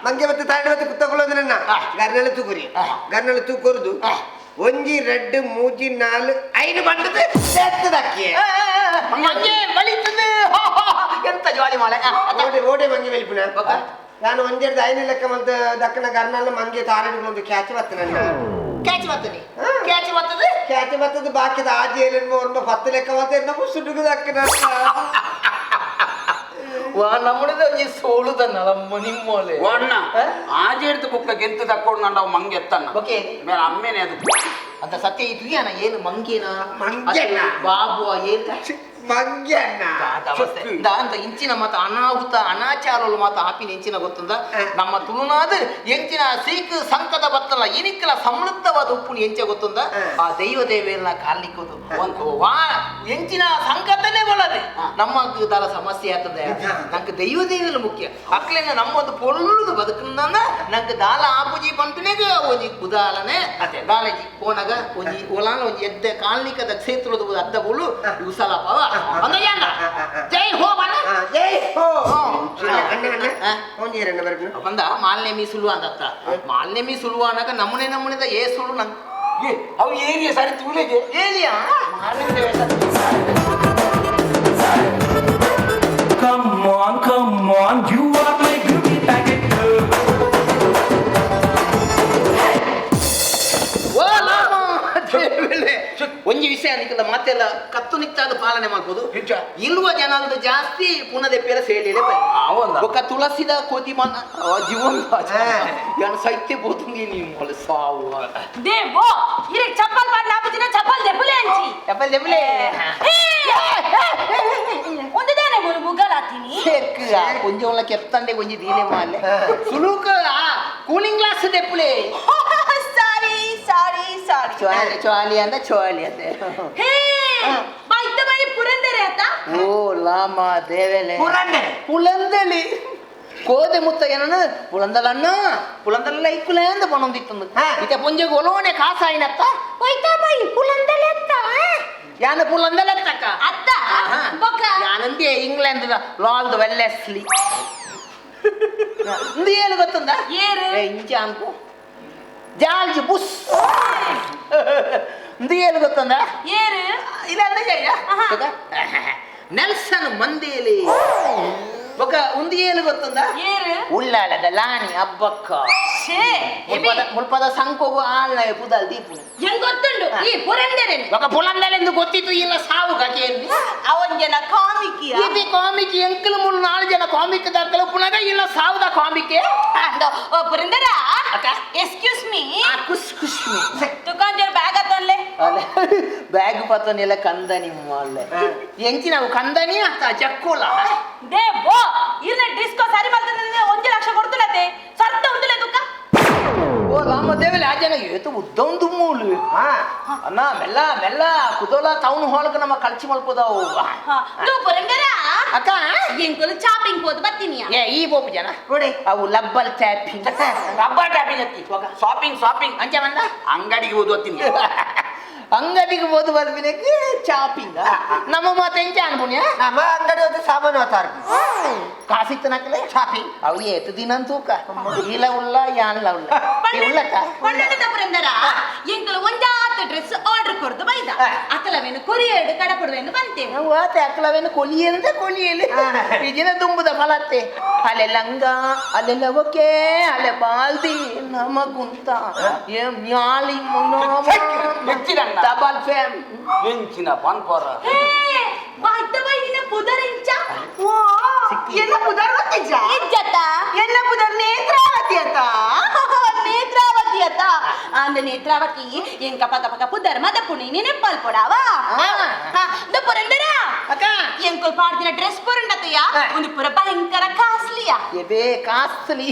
ಮಂಗೆ ಮತ್ತು ತಾರಡೆ ಮತ್ತು ಕುತ್ತಕೊಳ್ಳೋದ್ರನ್ನ ಗರ್ನಳ ತೂಕುರಿ ಗರ್ನಳ ತೂಕೊರ್ದು ಒಂಜಿ ರೆಡ್ ಮೂಜಿ ನಾಲು ಐದು ಬಂಡದ ಸೇರ್ತದಕ್ಕಿ ಮಂಗೆ ಬಲಿತದೆ ಎಂತ ಜಾಲಿ ಮಾಲೆ ಓಡೆ ಓಡೆ ಮಂಗೆ ಬೆಲ್ಪಿನ ನಾನು ಒಂದೆರಡು ಐದು ಲೆಕ್ಕ ಮತ್ತೆ ದಕ್ಕನ ಗರ್ನಲ್ಲ ಮಂಗೆ ತಾರಡಿಗೆ ಒಂದು ಕ್ಯಾಚ್ ಬತ್ತ ನನ್ನ ಕ್ಯಾಚ್ ಬರ್ತದೆ ಕ್ಯಾಚ್ ಬರ್ತದೆ ಕ್ಯಾಚ್ ಬರ್ತದೆ ಬಾಕಿದ ಆ ಜೈಲಿನ ಒಂದು ಪತ್ತು ಲೆಕ್ಕ ಮತ್ತೆ ನಮ್ಮ ಸುಡುಗು ದಕ್ಕನ ವಾ ನಮ್ಮದು ಒಂಜಿ ಸೋಳುದ ನಲಮ್ಮ ನಿಮ್ಮೋಲೆ ಅಣ್ಣ ಆಜೆ എടുത്ത് ಬುಕ್ಕ ಗೆಂತು ತಕ್ಕೊಂಡು ನಾವು ಮಂಗೆ ಎತ್ತಣ್ಣ ಓಕೆ ಮೇಲೆ ಅಮ್ಮೇನೆ ಅದು ಅಂತ ಸತ್ಯ ಇದೆಯಾನ ಏನು ಮಂಗೇನ ಮಂಗೆನ ಬಾಬು ಏನು ಮಂಗ್ಯಣ್ಣ ಅಂತ ಇಂಚಿನ ಮಾತ ಅನಾಹುತ ಅನಾಚಾರಲು ಮಾತ ಆಪಿನ ಎಂಚಿನ ಗೊತ್ತುಂದ ನಮ್ಮ ತುಳುನಾದ ಎಂಚಿನ ಸೀಕ್ ಸಂಕದ ಬತ್ತಲ ಇನಿಕ್ಕಲ ಸಮೃದ್ಧವಾದ ಉಪ್ಪುನ ಎಂಚ ಗೊತ್ತುಂದ ಆ ದೈವ ದೇವಿಯನ್ನ ಕಾಲಿಕ್ಕೋದು ಒಂದು ವಾ ಎಂಚಿನ ಸಂಕಟನೇ ಬಲ್ಲದೆ ನಮ್ಮ ದಾಲ ಸಮಸ್ಯೆ ಆಗ್ತದೆ ನಂಗೆ ದೈವ ದೇವಿಯಲ್ಲ ಮುಖ್ಯ ಅಕ್ಲೇನ ನಮ್ಮೊಂದು ಪೊಳ್ಳುದು ಬದುಕನ್ನ ನಂಗೆ ದಾಲ ಆಪುಜಿ ಪಂಪಿನೆಗ ಒಂಜಿ ಉದಾಲನೆ ಅದೇ ದಾಲಜಿ ಪೋನಗ ಒಂಜಿ ಒಲಾನ ಒಂಜಿ ಎದ್ದೆ ಕಾಲ್ನಿಕದ ಕ್ಷೇತ್ರದ ಅದ್ದ ಬೋಳು ಉಸಲಾಪವ ಜೈ ಹೋ ಬಣ್ಣ ಜೈ ಹೋ ಅಣ್ಣ ಅಣ್ಣ ಒಂಜಿ ರಣ್ಣ ಬರ್ಬೇಕು ಬಂದ ಮಾಲ್ನೆ ಮೀ ಸುಳುವ ಅಂದತ್ತ ಮಾಲ್ನೆ ಮೀ ಸುಳುವ ಅನ್ನಕ ನಮ್ಮನೆ ನಮ್ಮನೆದ ಏ ಸುಳು ನಂಗೆ ಅವು ಏರಿಯಾ ಸರಿ ತೂಲೆಗೆ area Come on, come on, you are ಕತ್ತುನಿತ್ತಾದ ಪಾಲನೆ ಮಾಡ್ಬೋದು. ಇಲ್ವ ಜನಲ್ದು ಜಾಸ್ತಿ ಪುನದೆಪ್ಪಿಯರ ಸೇಲಿಲೆ ಬೊಕ್ಕ ತುಳಸಿದ ಕೋತಿ ಮನ ಜೀವನ ಯಾನ್ ಸೈತ್ಯ ಬೋತುಂಗಿ ನೀವು ಸಾವು ದೇವೋ ಇರೆ ಚಪ್ಪಲ್ ಪಾಡ್ಲ ಆಪುಜಿನ ಚಪ್ಪಲ್ ದೆಪ್ಪುಲೆ ಅಂಚಿ ಚಪ್ಪಲ್ ದೆಪ್ಪುಲೆ ಒಂದು ದಾನೆ ಮೂರು ಮುಗ್ಗಲಾತೀನಿ ಸೇರ್ಕ ಕೊಂಚ ಉಲ್ಲ ಕೆತ್ತಂಡೆ ಕೊಂಚ ದೀಲೆ ಮಾಲೆ ಸುಲುಕ ಕೂಲಿಂಗ್ ಗ್ಲಾಸ್ ದೆಪ್ಪುಲೆ. ಸಾರಿ ಸಾರಿ ಸಾರಿ. ಚೋಲಿ ಚೋಲಿ ಅಂದ ಚೋಲಿ ಅಂದೆ. ಹೇ ಬೈತ ಬೈ ಪುರಂದರೆ ಅತ್ತ. ಓ ಲಾಮ ದೇವೆಲೆ ಪುರಂದರೆ ಪುಲಂದಲಿ ಕೋದೆ ಮುತ್ತ ಏನನ ಪುಲಂದಲನ್ನ ಪುಲಂದಲ ಐಕುಲೆ ಅಂದ ಪನೊಂದಿತ್ತಂದು ಇತ್ತೆ ಪೊಂಜೆಗೆ ಒಲೋನೆ ಕಾಸಾಯಿನತ್ತ ಬೈತಾ ಬೈ ಪುಲಂದಲೆ ಅತ್ತ ಯಾನ ಪುಲಂದಲೆತ್ತಕ್ಕ ಅತ್ತ ಬೊಕ್ಕ ಯಾನಂದೇ ಇಂಗ್ಲೆಂಡ್ ಲಾಲ್ದ ವೆಲ್ಲೆಸ್ಲಿ ಇಂದು ಏನು ಗೊತ್ತುಂದ ಏರು ಇಂಚ ಅಂಕು ಜಾರ್ಜ್ ಬುಸ್ ಇಂದು ಏನು ಗೊತ್ತುಂದ ಏರು ಇಲ್ಲ ನೆಲ್ಸನ್ ಮಂದೇಲಿ ಬೊಕ್ಕ ಉಂದು ಏನು ಗೊತ್ತುಂದ ಏರು ಉಳ್ಳಾಲದ ಲಾಣಿ ಅಬ್ಬಕ್ಕ ಶೇ ಮುಲ್ಪದ ಸಂಕೋಗು ಆಳ್ನ ಪುದಲ್ ದೀಪು ಹೆಂಗ್ ಗೊತ್ತುಂಡು ಈ ಪುರಂದರೆನೆ ಬೊಕ್ಕ ಪುಲಂದಲೆಂದು ಗೊತ್ತಿತ್ತು ಇಲ್ಲ ಸಾವು ಕಥೆಯಲ್ಲಿ ಅವನ್ ಜನ ಕಾಮಿಕಿಯ ಇದು ಕಾಮಿಕ್ ಎಂಕಲ್ ಮೂರು ನಾಲ್ಕು ಜನ ಕಾಮಿಕ್ ದಾಖಲೆ ಪುನಗ ಇಲ್ಲ ಸಾವುದ ಕಾಮಿಕ್ ಓ ಪುರಂದರ ಎಕ್ಸ್ಕ್ಯೂಸ್ ಮೀ ಖುಷ್ ಖುಷ್ ಮೀ ದುಕಾನ್ ಜೋರ್ ಬ್ಯಾಗ್ ಅತ್ತನ್ಲೆ ಅಲ್ಲ ಬ್ಯಾಗ್ ಪತ್ತನೆಲ್ಲ ಕಂದನಿ ಅಲ್ಲ ಎಂಚಿ ನಾವು ಕಂದನಿ ಅತ್ತ ಜಕ್ಕೋಲ ದೇವೋ ಇರ್ನ ಡಿಸ್ಕೋ ಸರಿ ಮಾಡ್ತಂದ್ರೆ 1 ಲಕ್ಷ ಕೊಡ್ತುಲತೆ ಸರ್ತ ಉಂದುಲೆ ದುಕ್ಕ. ಓ ರಾಮ ದೇವಲೆ ಆ ಜನ ಏತು ಉದ್ದೊಂದು ಮೂಲು ಅಣ್ಣ ಮೆಲ್ಲ ಮೆಲ್ಲ ಕುದೋಲ ಟೌನ್ ಹಾಲ್ಗೆ ನಮ್ಮ ಕಳ್ಚಿ ಮಲ್ಪೋದವು. ಪುರಂದರ ಅಕ್ಕ ಎಂಕುಲು ಚಾಪಿಂಗ್ ಹೋದ್ ಬರ್ತೀನಿ. ಏ ಈ ಬೋಪು ಜನ ನೋಡಿ ಅವು ಲಬ್ಬಲ್ ಟ್ಯಾಪಿಂಗ್ ರಬ್ಬರ್ ಟ್ಯಾಪಿಂಗ್ ಅತ್ತಿ ಶಾಪಿಂಗ್ ಶಾಪಿಂಗ್ ಅಂಚ ಬಂದ ಅಂಗಡಿಗೆ ಓದು ಅತ್ತೀನಿ. ಅಂಗಡಿಗೆ ಹೋದು ಬರ್ಬಿನಕ್ಕೆ ಚಾಪಿಂಗ್ ನಮ್ಮ ಮಾತೆಂಚ ಅನ್ಪುಣ್ಯ ನಮ್ಮ ಅಂಗಡಿ ಹೋದ ಸಾಮಾನು ಹೋತಾರ ಕಾಸಿತ್ತು ನಕಲೆ ಶಾಪಿಂಗ್ ಅವು ಏತು ದಿನ ತೂಕ ಇಲ್ಲ ಉಲ್ಲ ಯಾನ್ಲ ಉಲ್ಲ ಉಳ್ಳಕ್ಕ ಪಂಡದ ಪುರಂದರ ಎಂಕುಲು ಒಂಜಾತ ಡ್ರೆಸ್ ಆರ್ಡರ್ ಕೊರ್ದು ಬೈದ ಅಕಲವೇನು ಕೊರಿಯರ್ಡ್ ಕಡಪಡುವೆಂದು ಬಂತೇವೆ. ನಾವು ಆತೆ ಅಕಲವೇನು ಕೊಲಿಯಂದ ಕೊಲಿಯಲಿ ಇದಿನ ದುಂಬುದ ಫಲತ್ತೆ ಅಲೆ ಲಂಗ ಅಲ್ಲೆಲ್ಲ ಓಕೆ ಅಲೆ ಬಾಲ್ದಿ ನಮಗುಂತ ಏ ಮ್ಯಾಲಿ ಡಬಲ್ ಫ್ಯಾಮ್ ಎಂಚಿನ ಪನ್ಪೋರ ಹೇ ಬಾಯ್ತ ಬೈ ನಿನ್ನ ಪುದರಿಂಚ ಓ ಎಲ್ಲ ಪುದರ್ ಗೊತ್ತಿಜ್ಜ ಇಜ್ಜತ ಎಲ್ಲ ಪುದರ್ ನೇತ್ರಾವತಿ ಅತ್ತ ನೇತ್ರಾವತಿ ಅತ್ತ ಅಂದ ನೇತ್ರಾವತಿ ಎಂಕ ಪಕ ಪಕ ಪುದರ್ ಮದ ಪುಣಿ ನೆನಪಾಲ್ ಪೊಡಾವಾ ಪುರಂದರ ಅಕ್ಕ ಎಂಕುಲ್ ಪಾಡ್ದಿನ ಡ್ರೆಸ್ ಪುರಂಡತಯ್ಯ ಒಂದು ಪುರ ಭಯಂಕರ ಕಾಸ್ಲಿಯ ಎಬೇ ಕಾಸ್ಲಿ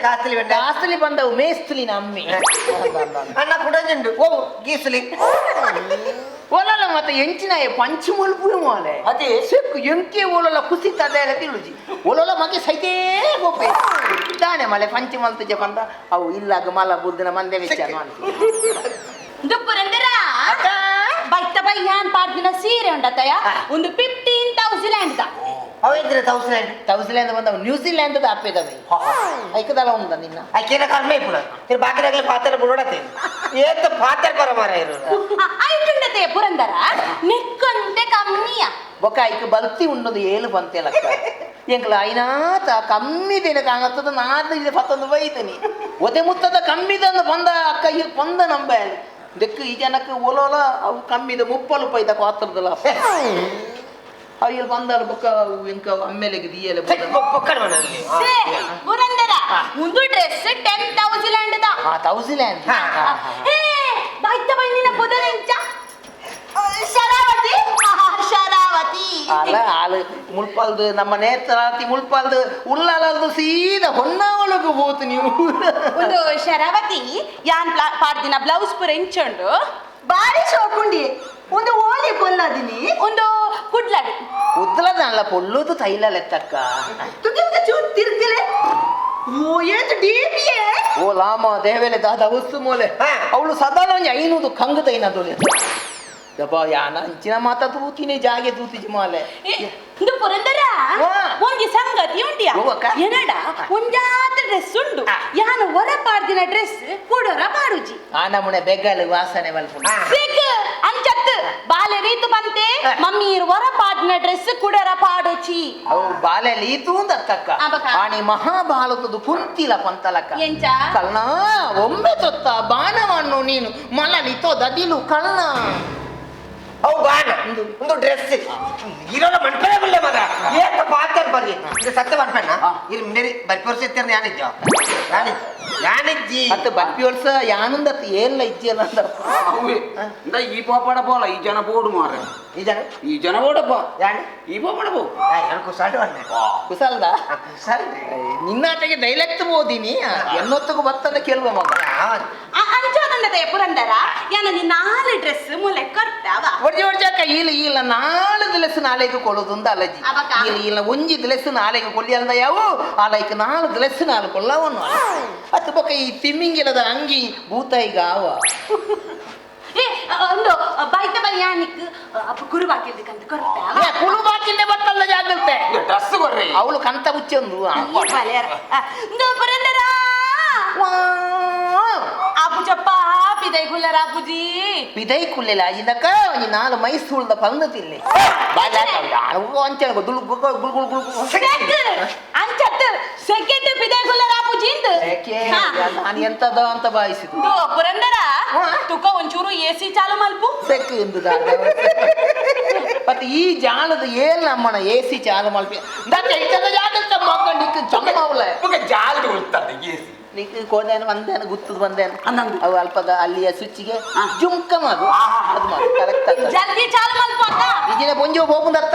ಕಾಸ್ಲಿ ಬಂಡ ಕಾಸ್ಲಿ ಬಂದವು ಮೇಸ್ಲಿ ನಮ್ಮಿ ಅಣ್ಣ ಕುಡಂಜುಂಡು ಓ ಗೀಸ್ಲಿ ಓಲಲ್ಲ ಮತ್ತೆ ಎಂಚಿನ ಪಂಚ ಮಲ್ಪು ಮಾಲೆ ಅದೇ ಸಿಕ್ಕು ಎಂಕೆ ಓಲಲ್ಲ ಕುಸಿ ತದೆ ತಿಳುಜಿ ಓಲಲ್ಲ ಮಗೆ ಸೈತೇ ಗೋಪೆ ದಾನೆ ಮಲೆ ಪಂಚ ಮಲ್ತುಜ ಬಂದ ಅವು ಇಲ್ಲಾಗ ಮಲ ಬುದ್ದಿನ ಮಂದೆ ವಿಚಾರ ದುಪ್ಪುರಂದರ ಬೈತ ಬೈ ಯಾನ್ ಪಾಡ್ದಿನ ಸೀರೆ ಉಂಡತಯ್ಯ ಒಂದು 15,000 ಅವ ಇದ್ರೆ ತೌಸಂಡ್ ತೌಸಂಡ್ ಬಂದವು ನ್ಯೂಜಿಲ್ಯಾಂಡ್ ಅಪ್ಪೆದವೆ ಐಕದಲ್ಲ ಉಂದ ನಿನ್ನ ಆಕೆನ ಕಡಿಮೆ ಇಪ್ಪುನ ತಿರು ಬಾಕಿದಾಗಲೇ ಪಾತ್ರ ಬಿಡೋಡತ್ತೆ ಏತ ಪಾತ್ರ ಬರ ಮಾರ ಇರು ಐಟುಂಡತೆ ಪುರಂದರ ನಿಕ್ಕಂತೆ ಕಮ್ಮಿಯ ಬೊಕ್ಕ ಐಕ್ ಬಲ್ತಿ ಉಣ್ಣದು ಏಳು ಬಂತೆಲಕ್ಕ ಎಂಕ್ಲ ಐನಾತ ಕಮ್ಮಿ ದಿನ ಕಾಣತ್ತದ ನಾದ ಇದು ಪತ್ತೊಂದು ಬೈತನಿ ಒದೆ ಮುತ್ತದ ಕಮ್ಮಿದಂದು ಬಂದ ಅಕ್ಕ ಈ ಬಂದ ನಂಬ ದೆಕ್ಕು ಈ ಜನಕ್ಕೆ ಒಲೋಲ ಅವು ಕಮ್ಮಿದ ಮುಪ್ಪಲು ಪೈದ ಕಾತ್ರದಲ್ಲ ಅವು ಇಲ್ಲಿ ಬಂದಾರ ಬೊಕ್ಕ ಅವು ಎಂಕ ಅಮ್ಮೇಲೆಗೆ ದಿಯಲೆ ಪೊಕ್ಕಡ ಸೇ ಪುರಂದರ ಒಂದು ಡ್ರೆಸ್ 10,000 ಹಾ ತೌಸಿಲ್ಯಾಂಡ್ ಹೇ ಬಾಯ್ತ ಬೈ ನಿನ್ನ ಪುದರಿಂಚ ಶರಾವತಿ ಶರಾವತಿ ಅಲ್ಲ ಆಳು ಮುಳ್ಪಾಲ್ದು ನಮ್ಮ ನೇತ್ರಾತಿ ಮುಳ್ಪಾಲ್ದು ಉಳ್ಳಾಲದು ಸೀದಾ ಹೊನ್ನಾವಳಗು ಹೋತು ನೀವು. ಒಂದು ಶರಾವತಿ ಯಾನ್ ಪಾಡ್ದಿನ ಬ್ಲೌಸ್ ಪೂರ ಇಂಚುಂಡು ಬಾರಿ ಶೋಕುಂಡಿ ಒಂದು ಓಲಿ ಕೊಲ್ಲದಿನಿ ಒಂದು ಕುಡ್ಲಡು ಕುದ್ಲದಲ್ಲ ಪೊಲ್ಲುದು ತೈಲ ಲೆತ್ತಕ್ಕ ತುಗಿದ ಚೂರ್ ತಿರ್ಗಿಲೆ ಓ ಏತು ಡೀಪಿಯೇ ಓ ಲಾಮ ದೇವೆಲೆ ದಾದ ವಸ್ತು ಮೋಲೆ ಅವಳು ಸದಾ ಒಂಜಿ ಐನೂದು ಕಂಗು ತೈನದೊಲೆ ದಬ ಯಾನ ಅಂಚಿನ ಮಾತ ತೂತಿನಿ ಜಾಗೆ ತೂತಿಜಿ ಮಾಲೆ ಇಂದು ಪುರಂದರ ಒಂಜಿ ಸಂಗತಿ ಉಂಡಿಯ ಏನಡ ಒಂಜಾತ ಡ್ರೆಸ್ ಉಂಡು ಯಾನ ಹೊರ ಪಾಡ್ದಿನ ಡ್ರೆಸ್ ಕೂಡೋರ ಪಾಡುಜಿ ಆ ನಮೂನೆ ಬೆಗ್ಗಲು ವಾಸನೆ ಮಲ್ಪುಂಡು ಸಿಕ್ ಅಂಚತ್ ಬಾಲೆ ರೀತು ಬಂತೆ ಮಮ್ಮಿ ಹೊರ ಪಾಡ್ದಿನ ಡ್ರೆಸ್ ಕೂಡೋರ ಪಾಡುಚಿ ಅವು ಬಾಲೆ ಲೀತು ದತ್ತಕ್ಕ ಆಣಿ ಮಹಾಭಾರತದ ಕುಂತಿಲ ಪಂತಲಕ್ಕ ಎಂಚ ಕಲ್ನ ಒಮ್ಮೆ ತೊತ್ತ ಬಾಣವನ್ನು ನೀನು ಮಲಲಿ ತೋದದಿಲು ಕಲ್ನ ಅವು ಬಾಣ ಒಂದು ಡ್ರೆಸ್ ಇರೋಲ್ಲ ಮನ್ಪೇ ಬಿಲ್ಲ ಮಗ ಏತ ಪಾತ್ರ ಬರ್ರಿ ಇದು ಸತ್ಯ ಮನ್ಪಣ್ಣ ಇಲ್ಲಿ ಮೇರಿ ಬರ್ಪಿ ವರ್ಷ ಇರ್ತೀರ ಯಾನಿಜ್ಜ ಯಾನಿಜ್ಜಿ ಯಾನಿಜ್ಜಿ ಅತ್ತ ಬರ್ಪಿ ವರ್ಷ ಯಾನಂದ ಏಲ್ಲ ಇಜ್ಜಿಯಲ್ಲ ಅಂದ ಅವೇ ಇಂದ ಈ ಪಾಪಾಡ ಪೋಲ ಈ ಜನ ಬೋಡು ಮಾರ ಈ ಜನ ಈ ಜನ ಬೋಡಪ್ಪ ಯಾನಿ ಈ ಪಾಪಾಡ ಪೋ ಕುಸಾಡು ಅಣ್ಣ ಕುಸಲ್ದ ಕುಸಾಲ್ ನಿನ್ನಾಟಗೆ ಡೈಲೆಕ್ಟ್ ಓದಿನಿ ಎನ್ನೊತ್ತಗೂ ಬತ್ತದ ಕೇಳುವ ಮಗ ಅಂಚೋದಂಡದ ಪುರಂದರ ಯಾನ ನೀ ನಾಲ್ ಡ್ರೆಸ್ ಮೂಲೆ ಕೊರ್ತಾವ ಒರ್ಜಿ ಒರ್ಜಕ್ಕ ಇಲ್ಲ ಇಲ್ಲ ನಾಳು ದಿಲಸ್ ನಾಳೆಗೆ ಕೊಡೋದು ಅಲಜಿ ಅವಕ? ಇಲ್ಲ ಇಲ್ಲ ಒಂಜಿ ದಿಲಸ್ ನಾಳೆಗೆ ಕೊಲ್ಲಿ ಅಂದ ಯಾವು ಆ ಲೈಕ್ ನಾಳು ದಿಲಸ್ ನಾಳು ಕೊಲ್ಲವನು ಅತ್ತ ಬೊಕ್ಕ ಈ ತಿಮ್ಮಿಂಗಿಲದ ಅಂಗಿ ಭೂತಾಯಿಗ ಆವ ಏ ಒಂದು ಬೈತ ಬೈ ಯಾನಿಕ್ ಅಪ್ಪ ಕುರುಬಾಕಿಲ್ದಿಕ್ಕಂತ ಕೊರ್ತಾವ ಏ, ಕುಳು ಬಾಕಿಂದ ಬತ್ತಲ್ಲ ಜಾಗ್ರತೆ ಡ್ರೆಸ್ ಕೊರ್ರಿ ಅವಳು ಕಂತ ಹುಚ್ಚೊಂದು ಪುರಂದರ ಆಪುಜಪ್ಪ ಪಿದೈ ಗುಲ್ಲರ ಆಪುಜಿ ಪಿದೈ ಕುಲ್ಲೆಲ್ಲ ಅಜಿನಕ ಒಂಜಿ ನಾಲ್ ಮೈಸೂಳ್ದ ಪಂದ ತಿನ್ನಿ ಅಂಚೆ ಗುಲ್ ಗುಲ್ ಗುಲ್ ಗುಲ್ ಅಂಚತ್ ಸೆಕೆಂಡ್ ಪಿದೈ ಗುಲ್ಲರ ಆಪುಜಿ ಇಂದು ನಾನು ಎಂತದ ಅಂತ ಭಾವಿಸಿದ್ದು ಪುರಂದರ ತುಕ ಒಂಚೂರು ಎ ಸಿ ಚಾಲು ಮಲ್ಪು ಸೆಕ್ ಎಂದು ಮತ್ತೆ ಈ ಜಾಲದ ಏಲ್ ನಮ್ಮನ ಎ ಸಿ ಚಾಲು ಮಲ್ಪಿ ಜಾಗೃತ ಮಕ್ಕಳಿಗೆ ಚಮ್ಮವಳೆ ಜಾಲದ ಉಳ್ತದೆ ಎಸಿ ನಿಕ್ ಕೋದೇನ ಬಂದೇನ ಗುತ್ತದ ಬಂದೇನ ಅಂದಂದು. ಅವು ಅಲ್ಪದ ಅಲ್ಲಿಯ ಸ್ವಿಚ್ಗೆ ಜುಮ್ಕ ಮಾಡು ಅದು ಮಾಡು ಕರೆಕ್ಟ್ ಆಗ್ತದೆ ಜಲ್ದಿ ಚಾಲು ಮಲ್ಪು ಅಕ್ಕ ಈಗಿನ ಬೊಂಜೋ ಬೋಪುಂದ ಅರ್ಥ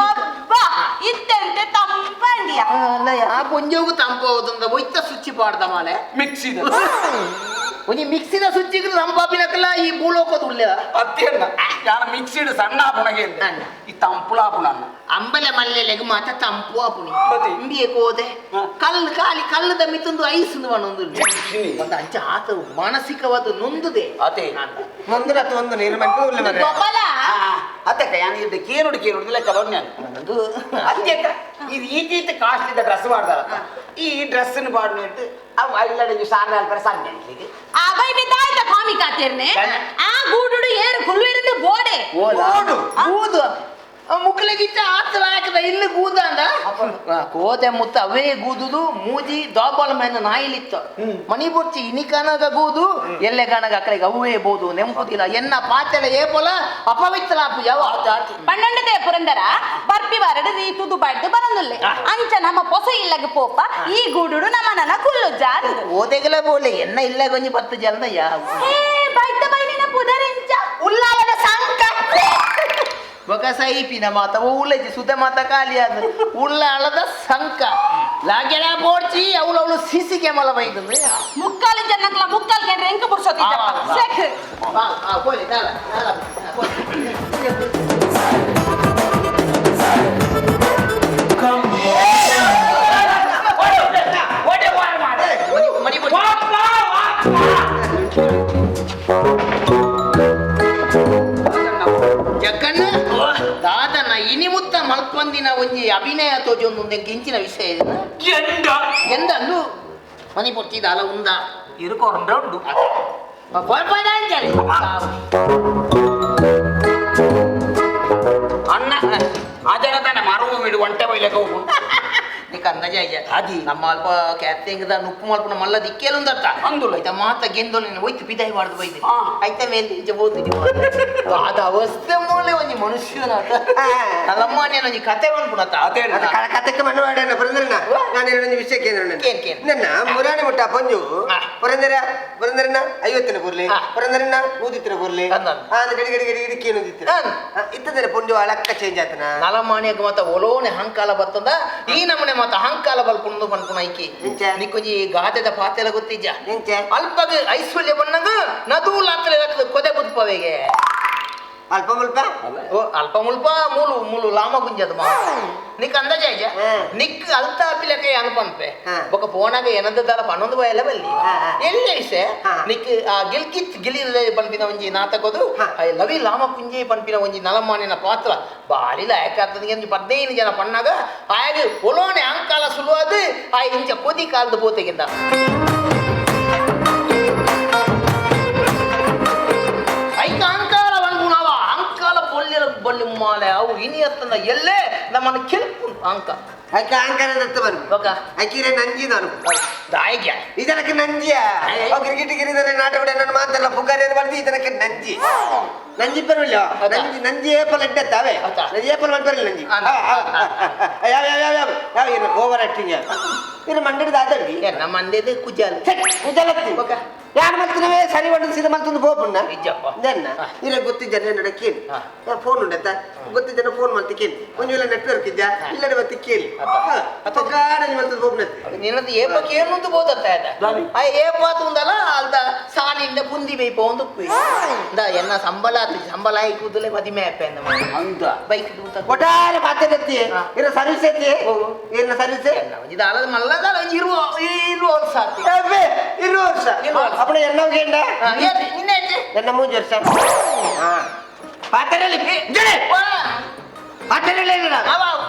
ಅಬ್ಬಾ ಇತ್ತೆಂತೆ ತಂಪಂಡಿಯ ಅಲ್ಲ ಯಾ ಬೊಂಜೋಗು ತಂಪು ಹೋದಂದ ಒಯ್ತ ಸ್ವಿಚ್ ಪಾಡ್ದ ಮಾಲೆ ಮಿಕ್ಸಿದ ಒಂಜಿ ಮಿಕ್ಸಿದ ಸ್ವಿಚ್ಗೆ ತಂಪಾಪಿನಕಲ್ಲ ಈ ಭೂಲೋಕದ ಉಳ್ಳ ಅತ್ಯಣ್ಣ ಯಾನ ಮಿಕ್ಸಿಡ್ ಸಣ್ಣ ಆಪುಣಗೆ ಈ ತಂಪುಲ ಆಪುಣ ಅಂಬಲೆ ಮಲ್ಲೆಲೆಗ್ ಮಾತ ತಂಪು ಆಪುಣಿ ಬತ್ತಿ. ಇಂಬಿಯೆ ಕೋದೆ ಕಲ್ಲು ಖಾಲಿ ಕಲ್ಲುದ ಮಿತ್ತೊಂದು ಐಸ್ ಒಂದು ಒಂದು ಅಂಚ ಆತ ಮಾನಸಿಕವಾದ ನೊಂದುದೆ ಅದೇ ಒಂದು ರಥ ಒಂದು ನೀರು ಮನ್ಪೆ ಉಲ್ಲ ಮಗ ಗೋಪಾಲ ಅತ್ತಕ್ಕ ಯಾನ ಇದ್ದ ಕೇನುಡು ಕೇನುಡು ಲೆಕ್ಕ ಬರ್ ನಾನು ಅದು ಅತ್ಯಕ್ಕ ಇದು ಈತೀತ ಕಾಸ್ಟ್ಲಿದ ಡ್ರೆಸ್ ಮಾಡ್ದಾರತ್ತ ಈ ಡ್ರೆಸ್ ಪಾಡ್ನಿಟ್ಟು ಅವು ಅಲ್ಲಡೆ ಸಾಲ ಅಲ್ಪರ ಸಣ್ಣ ಆ ಬೈ ಬಿದ್ದಾಯ್ತ ಕಾಮಿ ಕಾತಿರ್ನೆ ಆ ಗೂಡುಡು ಏರು ಕುಲ್ವಿருந்து ಬೋಡೆ ಓಲಾ ಗೂದು ಮುಕ್ಲಿಗಿತ್ತ ಆತಲ ಹಾಕದ ಇಲ್ಲಿ ಗೂದ ಅಂದ ಕೋದೆ ಮುತ್ತ ಅವೇ ಗೂದುದು ಮೂಜಿ ದೋಪಾಲ ಮೇನ ನಾಯಿಲಿತ್ತು ಮನಿ ಬೊರ್ಚಿ ಇನಿ ಕನಗ ಗೂದು ಎಲ್ಲೆ ಕನಗ ಅಕ್ಕಳಿಗೆ ಅವೇ ಬೋದು ನೆಂಪುದಿಲ್ಲ ಎನ್ನ ಪಾತೆಲ ಏಪೊಲ ಅಪವಿತ್ರ ಆಪು ಯಾವ ಪನ್ನೊಂಡದೇ ಪುರಂದರ ಬರ್ಪಿ ವಾರಡು ರೀ ತುದು ಬಾಡ್ದು ಬರಂದುಲ್ಲೆ ಅಂಚ ನಮ್ಮ ಪೊಸ ಇಲ್ಲಗ ಪೋಪ ಈ ಗೂಡುಡು ನಮ್ಮನನ ಕುಲ್ಲು ಜಾರು ಓದೆಗಲ ಬೋಲೆ ಎನ್ನ ಇಲ್ಲ ಗೊಂಜಿ ಪತ್ತು ಜಲ್ದ ಯಾವ ಹೇ ಬೈತ ಬೈನಿನ ಪುದರಿಂಚ ಉಲ್ಲಾಲದ ಸಂಕ ಬೊಕ ಸೈಪಿನ ಮಾತ ಉಲ್ಲಜಿ ಸುತ ಮಾತ ಖಾಲಿ ಅದು ಉಳ್ಳಾಳದ ಸಂಕ ಲಾಗೆಳ ಬೋಡ್ಚಿ ಅವಳು ಅವಳು ಸಿಸಿ ಕ್ಯಾಮಲ ಬೈದು ಮುಕ್ಕಾಲು ಜನಕ್ಲ ಮುಕ್ಕಾಲ್ ಕೆಂಡ್ರೆ ಎಂಕ ಪುರ್ಸೊತ್ತಿದ್ದಪ್ಪ ಸೆಕ್ ಹೋಲಿ ನಾಲ ನಾಲ ಮಣಿ ಜಕ್ಕಣ್ಣ ದಾದನ ಇನಿಮುತ್ತ ಮಲ್ಪಂದಿನ ಒಂಜಿ ಅಭಿನಯ ತೋಜೊಂದು ಗಿಂಚಿನ ವಿಷಯ ಇದನ್ನ ಎಂಡ ಎಂದ ಅಂದು ಮನಿ ಪೊರ್ತಿ ದಾಲ ಉಂದ ಇರುಕೊಂಡ ಉಂಡು ಅಣ್ಣ ಆ ಜನ ತಾನೆ ಮರವು ಬಿಡು ಒಂಟೆ ಬೈಲಕ್ಕೆ ಹೋಗು ನಿಕ್ ಅಂದಾಜ ಅದಿ ನಮ್ಮ ಅಲ್ಪ ಕ್ಯಾತಿಂಗದ ನುಪ್ಪು ಮಲ್ಪನ ಮಲ್ಲ ದಿಕ್ಕೇಲುಂದತ್ತ ಅಂದುಲ್ಲ. ಐತ ಮಾತ ಗೆಂದೊಲಿ ಹೋಯ್ತು ಬಿದಾಯಿ ಮಾಡ್ದು ಬೈದೆ ಆ. ಐತ ಮೇಲೆ ಇಂಚ ಬೋತೀನಿ ಅದ ಅವಸ್ಥೆ ಮೂಲೆ ಒಂಜಿ ಮನುಷ್ಯನಾತ ನಲ್ಲಮ್ಮನೆ ಒಂಜಿ ಕತೆ ಬಂದ್ಪುಣತ ಅದೇ ಅದು ಕತೆಕ್ಕೆ ಮಣ್ಣು ಮಾಡಣ್ಣ ಪುರಂದರಣ್ಣ ನಾನು ಹೇಳೊಂದು ವಿಷಯ ಕೇಂದ್ರ ಕೇನ್, ಕೇನ್. ನನ್ನ ಮುರಾಣಿ ಮುಟ್ಟ ಪಂಜು ಆ. ಪುರಂದರ ಪುರಂದರಣ್ಣ ಐವತ್ತಿನ ಪುರ್ಲಿ ಆ. ಪುರಂದರಣ್ಣ ನೂದಿತ್ತಿನ ಪುರ್ಲಿ ಅಂದ್ ಅಂದ್. ಆ ಗಡಿ ಗಡಿ ಗಡಿ ಗಡಿ ಕೇನುದಿತ್ತಿನ ಅಂದ್. ಇತ್ತಂದ್ರೆ ಪುಂಜು ಅಲಕ್ಕ ಚೇಂಜ್ ಆತನ ನಲಮಾನ್ಯಗ ಮಾತ ಒಲೋನೆ ಹಂಕಾಲ ಬತ್ತದ ಈ ನಮನೆ ಮಾತ ಹಂಕಾಲ ಬಲ್ಪುಂದು ಪನ್ಪುನ ಐಕಿ ಎಂಚ? ನಿಕ್ಕೊಂಜಿ ಗಾದೆದ ಪಾತೆಲ ಗೊತ್ತಿಜ್ಜ ಎಂಚ? ಅಲ್ಪಗ ಐಶ್ವರ್ಯ ಬಣ್ಣಗ ನದೂಲ ಅಂತಲೇ ಕೊದೆ ಬುದ್ಪವೆಗೆ ಅಲ್ಪ ಮುಲ್ಪ ಓ ಅಲ್ಪ ಮುಲ್ಪ ಮೂಲು ಮೂಲು ಲಾಮ ಗುಂಜದ ಮಾ ನಿಕ್ ಅಂದಾಜ ಆಯ್ಜ ಹ್ಮ್. ನಿಕ್ ಅಲ್ತ ಅಪಿಲಕೆ ಅನ್ಪನ್ಪೆ ಹಾ. ಬೊಕ ಪೋನಾಗ ಏನದ ದಾಲ ಪನ್ನೊಂದು ಬಯಲ ಬಲ್ಲಿ ಹಾ, ಹಾ. ಎಲ್ಲಿ ವಿಷಯ ಹಾ. ನಿಕ್ ಆ ಗಿಲ್ಕಿತ್ ಗಿಲಿ ಪನ್ಪಿನ ಒಂಜಿ ನಾತಕೋದು ಹಾ. ಲವಿ ಲಾಮ ಕುಂಜೆ ಪನ್ಪಿನ ಒಂಜಿ ನಲಮಾನಿನ ಪಾತ್ರ ಬಾರಿ ಲಾಯಕ ಆಗ್ತದೆ ಒಂಜಿ 15 ಜನ ಪಣ್ಣಾಗ ಆಯಾಗ ಒಲೋನೆ ಅಂಕಾಲ ಸುಲುವಾದ ಆ ಇಂಚ ಕೊದಿ ಕಾಲದ ಪೋತೆಗಿಂದ ಐಕ ಅಂಕಾಲ ಬಂಗುಣವ ಅಂಕಾಲ ಬೊಳ್ಳಿರ ಬೊಳ್ಳಿ ಮಾಲೆ ಅವು ಇನಿ ಅತ್ತನ ಎಲ್ಲೇ ನಮ್ಮನ್ನು ಕೆಲ್ಪು ಅಂಕ ಅಕ್ಕ ಅಂಕನ ದತ್ತ ಬನ್ ಬೊಕ ಅಕ್ಕಿರೆ ನಂಜಿ ನಾನು ದಾಯಿಗೆ ಇದನಕ್ಕೆ ನಂಜಿಯ ಕ್ರಿಕೆಟ್ ಗಿರಿದರೆ ನಾಟ ಬಿಡ ನನ್ನ ಮಾತೆಲ್ಲ ಪುಗಾರಿ ಬರ್ದು ಇದನಕ್ಕೆ ನಂಜಿ ನಂಜಿ ಪರವಿಲ್ಲ ನಂಜಿ ನಂಜಿ ಏಪಲ್ ಎಡ್ಡತ್ತಾವೆ ನಂಜಿ ಏಪಲ್ ಮಾಡ್ಬರಲ್ಲ ನಂಜಿ ಯಾವ ಯಾವ ಯಾವ ಯಾವ ಯಾವ ಏನು ಓವರ್ ಆಕ್ಟಿಂಗ್ ಇನ್ನು ಮಂಡಳಿದ ಆದಂಡಿ ನಮ್ಮ ಮಂದೇದು ಕುಜಾಲ ಕುಜಾಲತ್ತಿ ಯಾರು ಮಲ್ತಿನವೇ ಸರಿ ಬಂದು ಸೀದಾ ಮಲ್ತೊಂದು ಪೋಪುಣ್ಣ ನಿಜಪ್ಪ ಜನ ಇಲ್ಲ ಗೊತ್ತಿದ್ದ ನಡ ಕೇಳಿ ಫೋನ್ ಉಂಡತ್ತ ಗೊತ್ತಿದ್ದ ಫೋನ್ ಮಲ್ತಿ ಕೇಳಿ ಒಂದು ವೇಳೆ ನೆಟ್ವರ್ಕ್ ಇದ್ದ ಇಲ್ಲಡೆ ಮತ್ತೆ ಕೇಳಿ ಕಾಡಲ್ಲಿ ಮಲ್ತದ ಪೋಪುನತ್ತೆ ನಿನ್ನದು ಏಪ ಕೇಳುಂದು ಬೋದತ್ತ ಆ ಏಪಾತು ಉಂದಲ್ಲ ಅಲ್ದ ಸಾಲಿಂದ ಬುಂದಿ ಬೇಯ್ಪ ಒಂದು ಇಂದ ಎನ್ನ ಸಂಬಳ ಆತು ಸಂಬಳ ಆಯಿ ಕೂದಲೇ ಮದಿಮೆ ಅಪ್ಪ ಅಂದ ಬೈಕ್ ಒಟ್ಟಾರೆ ಮಾತಾಡತ್ತಿ ಇನ್ನ ಸರ್ವಿಸ್ ಐತಿ ಏನ ಸರ್ವಿಸ್ ಇದು ಅಲ್ಲದ ಮಲ್ಲದಲ್ಲ ಇರುವ ಇರುವ ವರ್ಷ ಆತು ಇರುವ ವರ್ಷ ಅಪ್ಪಣ ಎನ್ನ ಗೇಂಡ ನಿನ್ನೆ ಎನ್ನ ಮೂಂಜು ವರ್ಷ ಪಾತರಲ್ಲಿ ಜಡೆ ಪಾತರಲ್ಲಿ ಇಲ್ಲ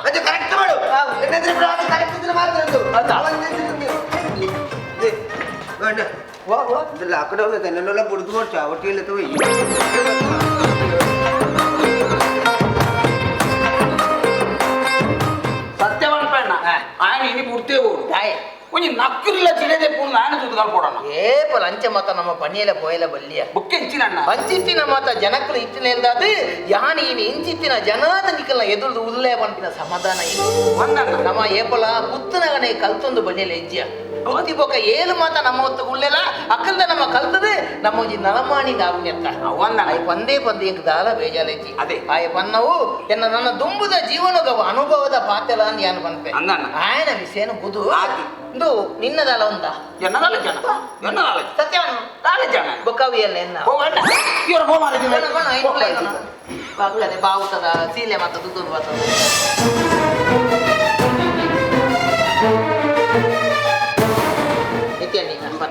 ಅದು ಕರೆಕ್ಟ್ ಮಾಡು ಏನಂದ್ರೆ ಬ್ರೋ ಅದು ಕರೆಕ್ಟ್ ಇದ್ರೆ ಮಾತ್ರ ಅದು ವಾ ವಾ ಇದು ಲಾಕ್ಡೌನ್ ಇದೆ ನನ್ನೆಲ್ಲ ಬುಡ್ದು ಮಾಡ್ಚ ಒಟ್ಟಿಗೆ ತಗೋ ಸತ್ಯವಾನ್ ಪಣ್ಣ ఆయన ಇನಿ ಪೂರ್ತಿ ಓಡು ಒಂಜಿ ನಕ್ಕುರಿಲ್ಲ ಚಿಡದೆ ಪೂರ್ಣ ನಾನು ದುಡ್ಡು ಕೊಡೋಣ ಏಪ ಲಂಚ ಮಾತ ನಮ್ಮ ಪಣಿಯಲ ಪೋಯಲ ಬಲ್ಲಿಯ ಬುಕ್ ಎಂಚಿನಣ್ಣ ಅಂಚಿತ್ತಿನ ಮಾತ ಜನಕ್ಕಲು ಇತ್ತಿನ ಯಾನಿ ಇನಿ ಇಂಚಿತ್ತಿನ ಜನಾದ ನಿಕಲ್ನ ಎದುರು ಉಲ್ಲೇ ಪನ್ಪಿನ ಸಮಾಧಾನ ಇಲ್ಲ ನಮ್ಮ ಏಪಲ ಪುತ್ತನಗನೆ ಕಲ್ತೊಂದು ಬನ್ನಿಯಲ ಹೆಜ್ಜಿಯ ಬುದ್ಧಿ ಬೊಕ ಏಳು ಮಾತ ನಮ್ಮ ಹೊತ್ತು ಉಳ್ಳೆಲ ಅಕ್ಕಲ್ದ ನಮ್ಮ ಕಲ್ತದೆ ನಮ್ಮ ಒಂಜಿ ನಲಮಾಣಿ ನಾವುನೆತ್ತ ಆಯ್ ಪಂದೇ ಪಂದೆ ಎಂಕ್ ದಾಲ ಬೇಜಾಲೆಜ್ಜಿ ಅದೇ ಆಯ್ ಪನ್ನವು ಎನ್ನ ನನ್ನ ದುಂಬುದ ಜೀವನದ ಅನುಭವದ ಪಾತೆಲ ಅಂದ್ ಯಾನು ಪನ್ಪೆ ಆಯನ ವಿಷಯನ ಬುದು ಇಂದು ನಿನ್ನದಲ್ಲ ಒಂದ ಎನ್ನದಾಲ ಜನ ಎನ್ನದಾಲ ಸತ್ಯವನು ದಾಲ ಜನ ಬೊಕ್ಕವಿ ಎಲ್ಲ ಎನ್ನ ಹೋಗಣ್ಣ ಇವರು ಹೋಮಾರ ಬಾಗ್ತದೆ ಬಾವುತದ ಸೀಲೆ ಮತ್ತು ದುಡ್ಡು ಬರ್ತದೆ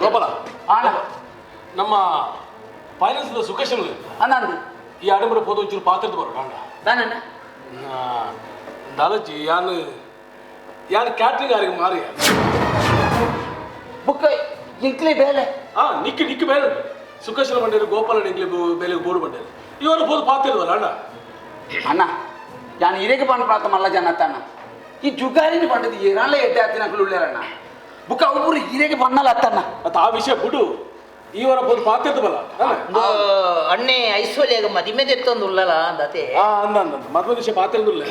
ಗೋಪಾಲ ನಮ್ಮ ಫೈನಾನ್ಸ್ ಸುಖೇಶ್ ಈ ಆಡಂಬರ ಪೋದ ಒಂಚೂರು ಪಾತ್ರದ ಬರೋಣ ದಾನಣ್ಣ ದಾಲಜಿ ಯಾನು ಯಾನು ಕ್ಯಾಟ್ರಿಂಗ್ ಯಾರಿಗೆ ಮಾರಿ ಬುಕ್ ಇಂಕ್ಲಿ ಬೇಲೆ ಹಾ ನಿಕ್ಕಿ ನಿಕ್ಕಿ ಬೇಲೆ ಸುಖೇಶನ ಬಂಡೇರು ಗೋಪಾಲ ಇಂಕ್ಲಿ ಬೇಲೆ ಬೋರ್ಡ್ ಬಂಡೇರು ಇವರು ಪೋದು ಪಾತ್ರ ಇಲ್ವಲ್ಲ ಅಣ್ಣ ಅಣ್ಣ ಯಾನು ಇರೇಗೆ ಪಂಡ ಪ್ರಾತ ಮಲ್ಲ ಜನ ತಾನ ಈ ಜುಗಾರಿನ ಪಂಡದ ಏನಾಲ ಎಡ್ಡೆ ಆತಿನ ಉಳ್ಳಾರಣ್ಣ ಬುಕ್ಕ ಒಬ್ಬರು ಇರೇಗೆ ಬಣ್ಣಲ್ಲ ಅತ್ತಣ್ಣ ಮತ್ತೆ ಆ ವಿಷಯ ಬಿಡು ಈ ವಾರ ಪೋದು ಪಾತ್ರ ಬಲ್ಲ ಅಣ್ಣೆ ಐಶ್ವರ್ಯಾಗ ಮದಿಮೆ ತೆತ್ತೊಂದು ಉಳ್ಳಲ್ಲ ಅಂದತೆ ಅಂದ ಅಂದ ಮದ್ವೆ ವಿಷಯ ಪಾತ್ರ ಉಳ್ಳೆ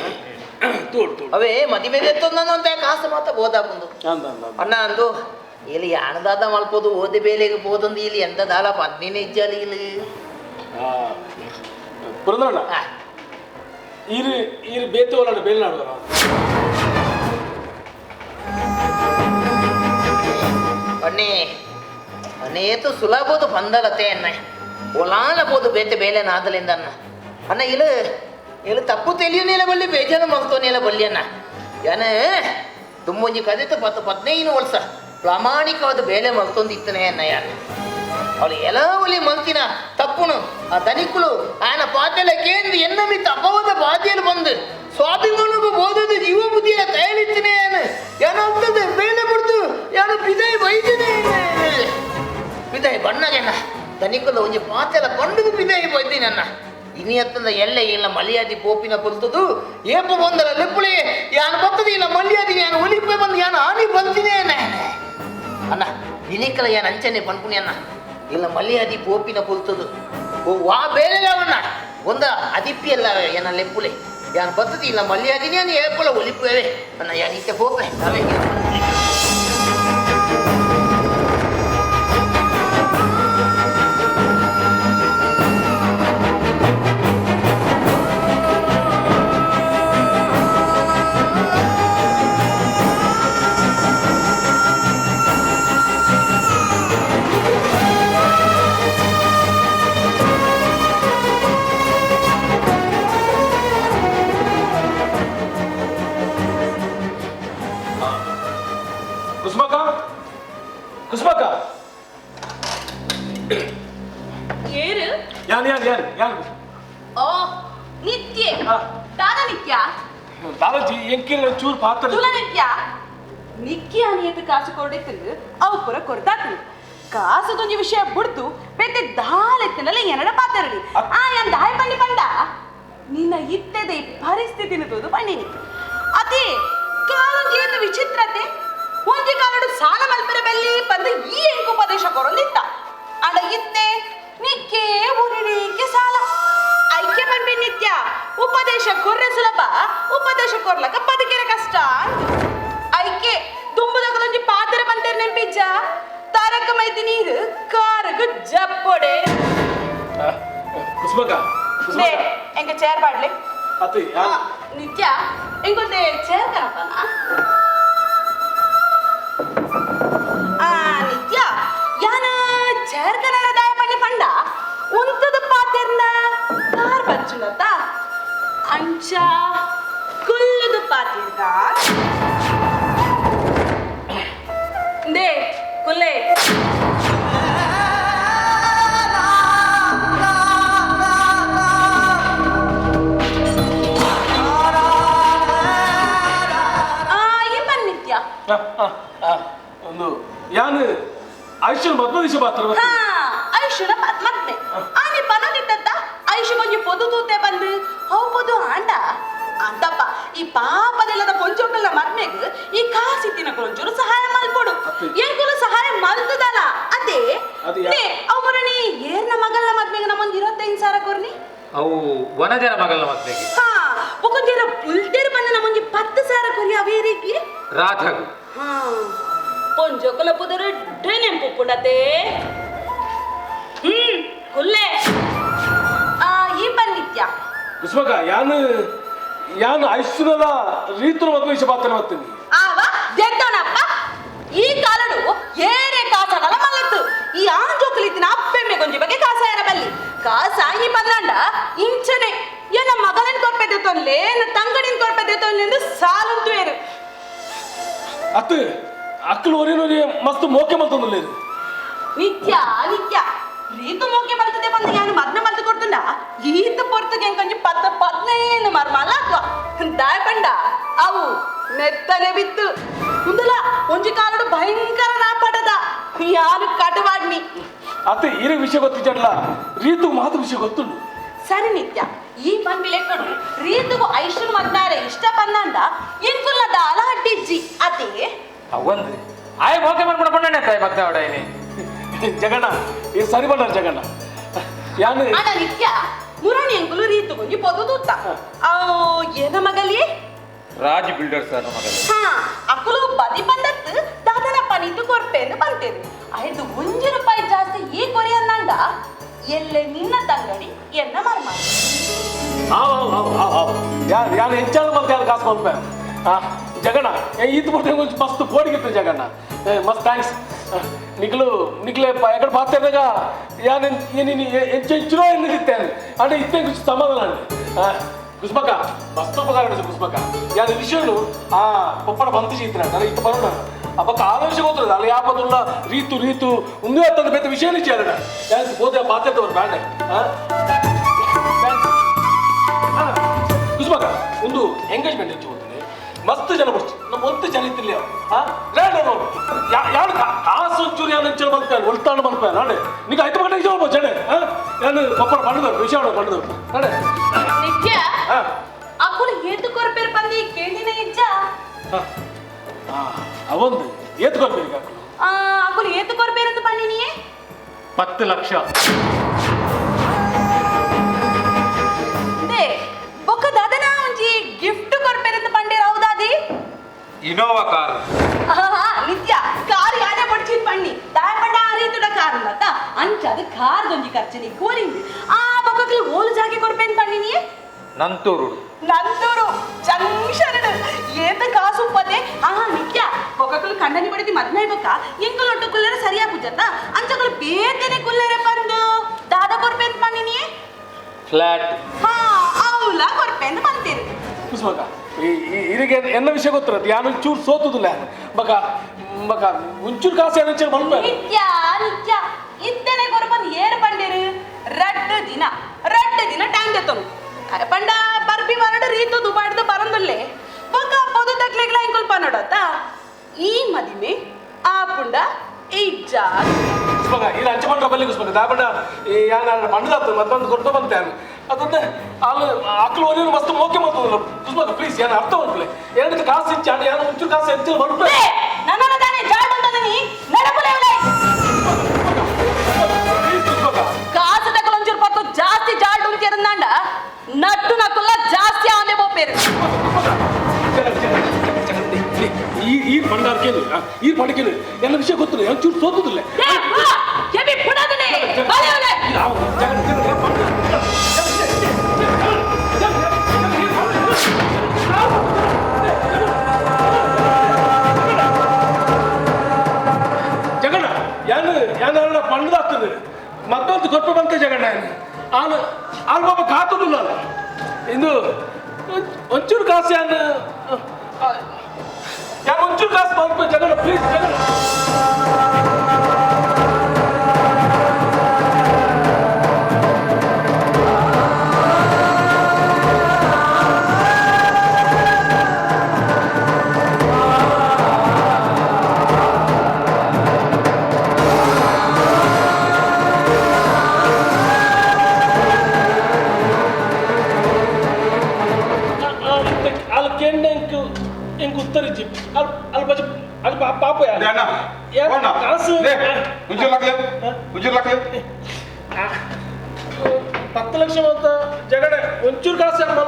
ತೋಡು ತೋಡು ಅವೇ ಮದಿಮೆ ತೆತ್ತೊಂದು ಅಂತ ಕಾಸು ಮಾತ ಬೋದಾಪುಂದು ಅಂದ ಅಂದ ಅಣ್ಣ ಅಂದು ಇಲ್ಲಿ ಯಾಣದಾದ ಮಲ್ಪೋದು ಓದಿ ಬೇಲೆಗೆ ಪೋದೊಂದು ಇಲ್ಲಿ ಎಂತ ದಾಲ ಪದ್ನಿನ ಇಜ್ಜಾಲಿ ಇಲ್ಲಿ ಪುರಂದ್ರಣ್ಣ ಈರು ಈರು ಬೇತೆ ಒಲ್ಲ ಬೇಲೆ ನಾಡುವರ ಅಣ್ಣೆ ಅನೇತು ಸುಲಭದು ಪಂದಲತೆ ಅನ್ನ ಒಲಾನ ಬೋದು ಬೇತೆ ಬೇಲೆ ನಾದಲಿಂದ ಅನ್ನ ಅಣ್ಣ ಇಲ್ಲಿ ಇಲ್ಲಿ ತಪ್ಪು ತಿಳಿಯುನೇಲ ಬಲ್ಲಿ ಬೇಜಾರು ಮಲ್ತೋನೇಲ ಬಲ್ಲಿ ಅನ್ನ ಯಾನ ದುಮ್ಮೊಂಜಿ ಕದಿತು 10 15 ವರ್ಷ ಪ್ರಾಮಾಣಿಕವಾದ ಬೇಲೆ ಮಲ್ತೊಂದಿತ್ತನೆ ಅನ್ನ ಯಾನ ಅವಳು ಎಲ್ಲ ಒಲಿ ಮಲ್ತಿನ ತಪ್ಪುನು ಆ ದನಿಕುಲು ಆಯನ ಪಾತೆಲ ಕೇಂದ್ರ ಎನ್ನ ಮಿತ್ತ ಅಪವಾದ ಬಾಧ್ಯಲು ಬಂದು ಸ್ವಾಭಿಮಾನಕ್ಕೂ ಬೋಧದ ಜೀವ ಬುದ್ಧಿಯ ತಯಾರಿತ್ತನೆ ಏನಂತದೆ ಬೇಲೆ ಬಿಡ್ತು ಯಾರು ಬಿದಾಯಿ ಬೈದಿನಿ ಬಿದಾಯಿ ಬಣ್ಣಗೆನ ದನಿಕುಲ ಒಂಜಿ ಪಾತೆಲ ಪಂಡುದು ಬಿದಾಯಿ ಬೈದಿನಿ ಅನ್ನ ಇನಿ ಅತ್ತಂದ ಎಲ್ಲ ಇಲ್ಲ ಮಲಿಯಾದಿ ಪೋಪಿನ ಪೊಲ್ತದು ಏಪ ಬಂದಲ ಲೆಪ್ಪುಳಿ ಯಾನು ಬರ್ತದೆ ಇಲ್ಲ ಮಲಿಯಾದಿ ಯಾನು ಒಲಿಪೆ ಬಂದು ಯಾನು ಆನಿ ಬಂದಿನಿ ಅಣ್ಣ ಇನಿಕಲ ಯಾನು ಅಂಚನೆ ಪನ್ಪುಣಿ ಅಣ್ಣ ಇಲ್ಲ ಮಲಿಯಾದಿ ಪೋಪಿನ ಪೊಲ್ತದು ಓ ವಾ ಬೇಲೆವಣ್ಣ ಒಂದ ಅದಿಪ್ಪಿ ಅಲ್ಲ ಏನ ಲೆಪ್ಪುಲೆ ಯಾನು ಬರ್ತದೆ ಇಲ್ಲ ಮಲಿಯಾದಿನಿ ಯಾನು ಏಪಲ ಒಲಿಪುವೆ ಅಣ್ಣ ಯಾನು ಇತ್ತೆ ಪೋಪೆ ಅವೇ ಕುಸುಮಕ್ಕ ಕುಸುಮಕ್ಕ ಏರು ಯಾನ್ ಯಾನ್ ಯಾನ್ ಯಾನ್ ಓ ನಿತ್ಯ ದಾದ ನಿತ್ಯ ದಾದಾಜಿ ಎಂಕಿನ ಚೂರು ಪಾತ್ರ ತುಲ ನಿತ್ಯ ನಿಕ್ಕಿ ಅನಿಯತ್ ಕಾಸು ಕೊಡಿತ್ತು ಅವು ಪುರ ಕೊರ್ದಾತು ಕಾಸು ದೊಂಜಿ ವಿಷಯ ಬುಡ್ದು ಪೆತ್ತೆ ದಾಲೆತ್ತಿನಲ್ಲ ಎನ್ನಡ ಪಾತರಲಿ ಆ ಯಾನ್ ದಾಯ ಪಂಡಿ ಪಂಡ ನಿನ್ನ ಇತ್ತೆದ ಈ ಪರಿಸ್ಥಿತಿನ ತೋದು ಪಂಡಿನಿ ಅತಿ ಕಾಲೊಂದು ವಿಚಿತ್ರತೆ ಒಂಜಿ ಕಾಲಡು ಸಾಲ ಮಲ್ಪೆರೆ ಬೆಲ್ಲಿ ಬಂದು ಈ ಎಂಕುಪದೇಶ ಕೊರೊಂದಿತ್ತ ಅಡ ಇತ್ತೆ ನಿಕ್ಕೆ ಊರಿಡಿಕೆ ಸಾಲ ಐಕ್ಯ ಪನ್ಪಿ ನಿತ್ಯ ಉಪದೇಶ ಕೊರ್ರೆ ಸುಲಭ ಉಪದೇಶ ಕೊರ್ಲಕ ಬದುಕಿರ ಕಷ್ಟ ಐಕೆ ದುಂಬುದಗಲೊಂಜಿ ಪಾತ್ರ ಬಂತೇರ್ ನೆಂಪಿಜ್ಜ ತಾರಕ ಮೈತಿ ನೀರು ಕಾರಕ ಜಪ್ಪೊಡೆ ಕುಸುಮಕ ಲೇ ಎಂಕ ಚೇರ್ ಪಾಡ್ಲೆ ಅತಿ ನಿತ್ಯ ಎಂಕೊಂತೆ ಚೇರ್ ಕನಪನ ಆ ನಿತ್ಯ ಯಾನ ಚೇರ್ ಕನರ ದಾಯ ಪಂಡಿ ಪಂಡ ಉಂತದ ಪಾತೆರ್ನ ಕಾರ್ ಬಚ್ಚುನತ ಅಂಚ ಕುಲ್ಲುದು ಪಾತಿರ್ದ they ಕುಲ್ಲೆ ಒಂದು ಯಾನು ಐಶ್ವರ್ಯ ಮದ್ಮದಿಶ ಪಾತ್ರ ಹಾ ಐಶುನ ಮದ್ಮೆ ಆನೆ ಪನದಿತ್ತತ್ತ ಐಶು ಕೊಂಚ ಪೊದು ತೂತೆ ಬಂದು ಅವು ಪೊದು ಆಂಡ ಅಂತಪ್ಪ ಈ ಪಾಪದೆಲ್ಲದ ಪೊಂಚೋಕಲ್ನ ಮದ್ಮೆಗ್ ಈ ಕಾಸಿತ್ತಿನ ಕೊಂಚೂರು ಸಹಾಯ ಮಲ್ಪೊಡು ಎಂಕುಲು ಸಹಾಯ ಮಲ್ತದಲ್ಲ ಅದೇ ಅವು ಮುರಣಿ ಏರ್ನ ಮಗಲ್ನ ಮದ್ಮೆಗೆ ನಮ್ಮೊಂದು 25,000 ಕೊರ್ನಿ ಅವು ವನಜನ ಮಗಲ್ನ ಮದ್ಮೆಗೆ ಹಾ ಒಕೊಂಜರ ಪುಲ್ತೇರು ಬಂದ ನಮ್ಮೊಂಜಿ 10,000 ಕೊರಿ ಅವೇ ರೀತಿ ರಾಧಗು ಹಾ ಪೊಂಜೋಕುಲ ಪುದರು ನೆಂಪುಪ್ಪುಂಡತೆ ಕುಲ್ಲೆ ಈ ಪನ್ನಿತ್ಯ ಕುಸುಮಕ ಯಾನು ಯಾನು ಐಶ್ವರ್ಯದ ರೀತುನ ಮದ್ವೆ ವಿಷಯ ಪಾತ್ರ ಮಾಡ್ತೀನಿ ಆವ ದೆದ್ದನಪ್ಪ ಈ ಕಾಲಡು ಏನೇ ಕಾಸಡಲ ಮಲ್ಲತ್ತು ಈ ಆಂಜೋಕುಲಿತ್ತಿನ ಅಪ್ಪೆಮ್ಮೆ ಕೊಂಜಿ ಬಗ್ಗೆ ಕಾಸಾಯರ ಬಲ್ಲಿ ಕಾಸ ಈ ಪನ್ನಂಡ ಇಂಚನೆ ಏನ ಮಗನನ್ ಕೊರ್ಪೆದೆ ತೊನ್ಲೆ ಏನ ತಂಗಡಿನ ಕೊರ್ಪೆದೆ ತೊನ್ಲೆ ಎಂದು ಸಾಲಂತು ಏರು ಅತ್ತು ಅಕ್ಕಲು ಒರಿನೊರಿ ಮಸ್ತ್ ಮೋಕೆ ಮಲ್ತೊಂದುಲ್ಲೇರು ನಿತ್ಯ ನಿತ್ಯ ರೀತು ಮೋಕೆ ಮಲ್ತದೆ ಬಂದು ಯಾನು ಮದ್ನ ಮಲ್ತು ಕೊಡ್ತುಂಡ ಈತ ಪೊರ್ತುಗೆ ಎಂಕೊಂಜಿ 10 15 ಮರ್ಮಲ ಅಥವಾ ದಾಯಪಂಡ ಅವು ನೆತ್ತನೆ ಬಿತ್ತು ಮುಂದಲ ಒಂಜಿ ಕಾಲಡು ಭಯಂಕರ ರಾಪಟದ ಯಾನು ಕಟವಾಡ್ನಿ ಅತ್ತ ಇರ ವಿಷಯ ಗೊತ್ತಿದ್ದಲ್ಲ ರೀತು ಮಾತು ವಿಷಯ ಗೊತ್ತುಂಡು ಸರಿ ನಿತ್ಯ ಈ ಪನ್ಪಿ ಲೆಕ್ಕಡು ರೀತುಗು ಐಶ್ವರ್ ಮದ್ನಾರೆ ಇಷ್ಟ ಪನ್ನಂಡ ಇಂಕುಲ್ಲ ದಾಲ ಅಡ್ಡಿಜ್ಜಿ ಅದೇ ಅವೊಂದು ಆಯ್ ಮೋಕೆ ಮನ್ಪುಣ ಪಣ್ಣೆ ತಾಯಿ ಮದ್ವೆ ಅವಡೈನಿ ಜಗಣ್ಣ ಈ ಸರಿ ಬಂಡ ಜಗಣ್ಣ ಯಾನು ಅಣ್ಣ ನಿತ್ಯ ಮುರಣಿ ಅಂಕುಲು ರೀತುಗೊಂಜಿ ಪೊದು ತೂತ ಅವು ಏನ ಮಗಲಿ ರಾಜ್ ಬಿಲ್ಡರ್ಸ್ ಮಗಲಿ ಹಾ ಅಕ್ಕಲು ಬದಿ ಬಂದತ್ತು ದಾದನಪ್ಪ ನಿಂತು ಕೊರ್ಪೆಂದು ಬಂತೇನೆ ಐದು 1 ರೂಪಾಯಿ ಜಾಸ್ತಿ ಈ ಕೊರಿ ಅನ್ನಂಡ ಎಲ್ಲೆ ನಿನ್ನ ತಂಗಡಿ ಎನ್ನ ಮರ್ಮ ಯಾರು ಯಾರು ಹೆಚ್ಚಾಳು ಮತ್ತೆ ಯಾರು ಕಾಸು ಮಲ್ಪೆ ಜಗಣ್ಣ ಈತ ಬಿಟ್ಟು కొంచెం ಮಸ್ತ್ ಪೋಡಿಗಿತ್ತು ಜಗಣ್ಣ ಮಸ್ತ್ thanks ನಿಕ್ಲು ನಿಕ್ಲೆ ಎక్కడ ಪಾತ್ರೆಗ ಯಾನು ಎಂಚೆಂಚುನೋ ಎನ್ನಿತ್ತೇನೆ అంటే ಇತ್ತೆ కొంచెం ಸಮಾಧಾನ ಕುಸ್ಮಕ ಮಸ್ತ್ ಉಪಕಾರ ಕುಸ್ಮಕ ಯಾರು ವಿಷಯನು ಆ ಪಪ್ಪಡ ಬಂತು ಚೀತ್ರ ನಾನು ಇತ್ತು ಬರೋಣ ಆ ಪಕ್ಕ ಆಲೋಚನೆ ಗೊತ್ತಿರೋದು ಅಲ್ಲಿ ಯಾಪದುಲ್ಲ ರೀತು ರೀತು ಒಂದೇ ಅತ್ತಂದು ಬೇತ ವಿಷಯನೇ చేయాలಡ ಯಾರು పోతే ಪಾತ್ರೆದವರು ಬೇಡ ಕುಸ್ಮಕ ಒಂದು ಎಂಗೇಜ್ಮೆಂಟ್ ಹೆಚ್ಚು ಗೊತ್ತಿದೆ ಮಸ್ತ್ ಜನ ಬರ್ತು ನಮ್ಮ ಒಂದು ಜನ ಇತ್ತಿಲ್ಲ ಯಾರು ಕಾಸು ಒಂಚೂರು ಯಾರು ಅಂಚಲು ಮಲ್ಪಾನು ಒಲ್ತಾಣ ಮಲ್ಪಾನು ನಾಡೆ ನೀನು ಐದು ಮಗನಿಗೆ ಜವಾಬ್ ಜಡೆ ಯಾನು ಪಪ್ಪಡ ಪಂಡದವ್ರು ವಿಷಯ ಪಂಡದವ್ರು ನಾಡೆ ನಿತ್ಯ ಅಕ್ಕುಲು ಏತು ಕೊರ್ಪೇರು ಬಂದು ಕೇಳಿನ ಇಜ್ಜ ಅವೊಂದು ಏತು ಕೊರ್ಪೇರು ಅಕ್ಕುಲು ಅಕ್ಕುಲು ಏತು ಕೊರ್ಪೇರು ಅಂತ ಪಂಡಿನಿಯೇ 10 ಲಕ್ಷ they ಬೊಕ್ಕ ದಾದನ ಒಂಜಿ ಗಿಫ್ಟ್ ಕೊರ್ಪೇರು ಅಂತ ಪಂಡೇರು ಹೌದಾದಿ ಇನೋವಾ ಕಾರ್ ನಿತ್ಯ ಕಾರ್ ಯಾನೇ ಪಡ್ಚಿದ್ ಪಣ್ಣಿ ದಾಯಪಂಡ ಆ ರೀತಿಡ ಕಾರ್ ಉಂಡತ್ತ ಅಂಚ ಅದು ಕಾರ್ ದೊಂಜಿ ಖರ್ಚು ಕೋರಿಂಗ್ ಆ ಬೊಕ್ಕಕ್ಲಿ ಓಲು ಜಾಗೆ ಕೊರ್ಪೇನು ಪಂಡಿನಿಯೇ ನಂತೂರು ನಂತೂರು ಜಂಕ್ಷನ್ ಏತ ಕಾಸು ಉಪ್ಪತೆ ಆ ನಿತ್ಯ ಬೊಕ್ಕಕ್ಲು ಕಂಡನಿ ಪಡಿತಿ ಮದ್ಮೆ ಬೊಕ್ಕ ಎಂಕುಲೊಟ್ಟು ಕುಲ್ಲರೆ ಸರಿಯಾ ಪೂಜತ್ತ ಅಂಚಕಲು ಬೇತನೆ ಕುಲ್ಲರೆ ಬಂದು ದಾದ ಕೊರ್ಪೇನು ಪಂಡಿನಿಯೇ ಫ್ಲಾಟ್ ಹಾ ಅವಲ ಕೊರ್ಪೇನು ಬಂತೀರಿ ಕುಸುಮಕ ಇರಿಗೆ ಎನ್ನ ವಿಷಯ ಗೊತ್ತಿರತ್ತೆ ಯಾನು ಚೂರು ಸೋತುದಿಲ್ಲ ಬಕ ಬಕ ಒಂಚೂರು ಕಾಸು ಏನಂಚೂರು ಮಲ್ಪೆ ನಿತ್ಯ ನಿತ್ಯ ಇತ್ತನೆ ಕೊರ್ಪಂದು ಏರು ಪಂಡೇರು ರಡ್ಡು ದಿನ ಟೈಮ್ ದೆತ್ತನು ಪಂಡ ಬರ್ಬಿ ಮರಡು ರೀತು ದುಬಾಡ್ದು ಬರಂದುಲ್ಲೆ ಬೊಕ್ಕ ಪೊದು ತಕ್ಲೆಗ್ಲ ಇಂಕುಲ್ ಪನ್ನೊಡತ್ತ ಈ ಮದಿಮೆ ಆ ಪುಂಡ ಇಜ್ಜಾ ಕುಸುಮಕ ಇಲ್ಲ ಅಂಚೆ ಪಂಡ ಬಲ್ಲಿ ಕುಸುಮಕ ದಾಪಂಡ ಯಾನ ಪಂಡದಾತು ಮತ್ತೊಂದು ಕೊಡ್ತಾ ಬಂತೆ ಅದನ್ನ ಅಲ್ಲಿ ಅಕ್ಲು ಒರಿಯನು ಮಸ್ತ್ ಮೋಕೆ ಮಾಡ್ತದಲ್ಲ ಕುಸುಮಕ್ಕ ಪ್ಲೀಸ್ ಏನು ಅರ್ಥ ಮಾಡ್ಕೊಳ್ಳಿ ಎರಡು ಕಾಸು ಇಚ್ಚ ಏನು ಒಂಚೂರು ಕಾಸು ಹೆಚ್ಚು ಬರ್ಬೇಕು. ನನ್ನ ತಾನೇ ಜಾಡು ನೀ ನಡಪುಲೆ. ಕಾಸು ತಗೊಳ್ ಒಂಚೂರು ಪತ್ತು ಜಾಸ್ತಿ ಜಾಡು ಅಂತಿರಂದಾಂಡ ನಟ್ಟು ನಕುಲ್ಲ ಜಾಸ್ತಿ ಆಂದೆ ಬೋಪೇರು. ಈ ಈ ಭಂಡಾರ ಕೇಳು, ಈ ಭಂಡ ಕೇಳು, ಎಲ್ಲ ವಿಷಯ ಗೊತ್ತಿಲ್ಲ, ಒಂಚೂರು ಸೋತುದಿಲ್ಲ. ಕೆಬಿ ಪುಡದನೆ. ಜಗಣ ಯಾನು ಯಾನ ಪಂಡದಾಗ್ತದೆ ಮತ್ತೊಂದು ಕೊಟ್ಟು ಬಂತ ಜಗಣ್ಣ ಆನು ಆಲ್ ಬಾಬಾ ಕಾತುದಿಲ್ಲ ಅಲ್ಲ ಇಂದು ಒಂಚೂರು ಕಾಸು ಯಾನು ಯಾರು ಒಂಚೂರು ಕಾಸು ಬಂತು ಜಗಣ ಪ್ಲೀಸ್ ಜಗಣ. ಅಲ್ಲಿ ಕೆಂಡ ಎಂಕು ಎಂಕು ಉತ್ತರಿಜಿ ಅಲ್ಲಿ ಅಲ್ಲಿ ಬಜ ಅಲ್ಲಿ ಪಾಪ ಯಾರು ಕಾಸು 10 ಲಕ್ಷ ಅಂತ ಜಗಡೆ ಒಂಚೂರು ಕಾಸು ಯಾರು.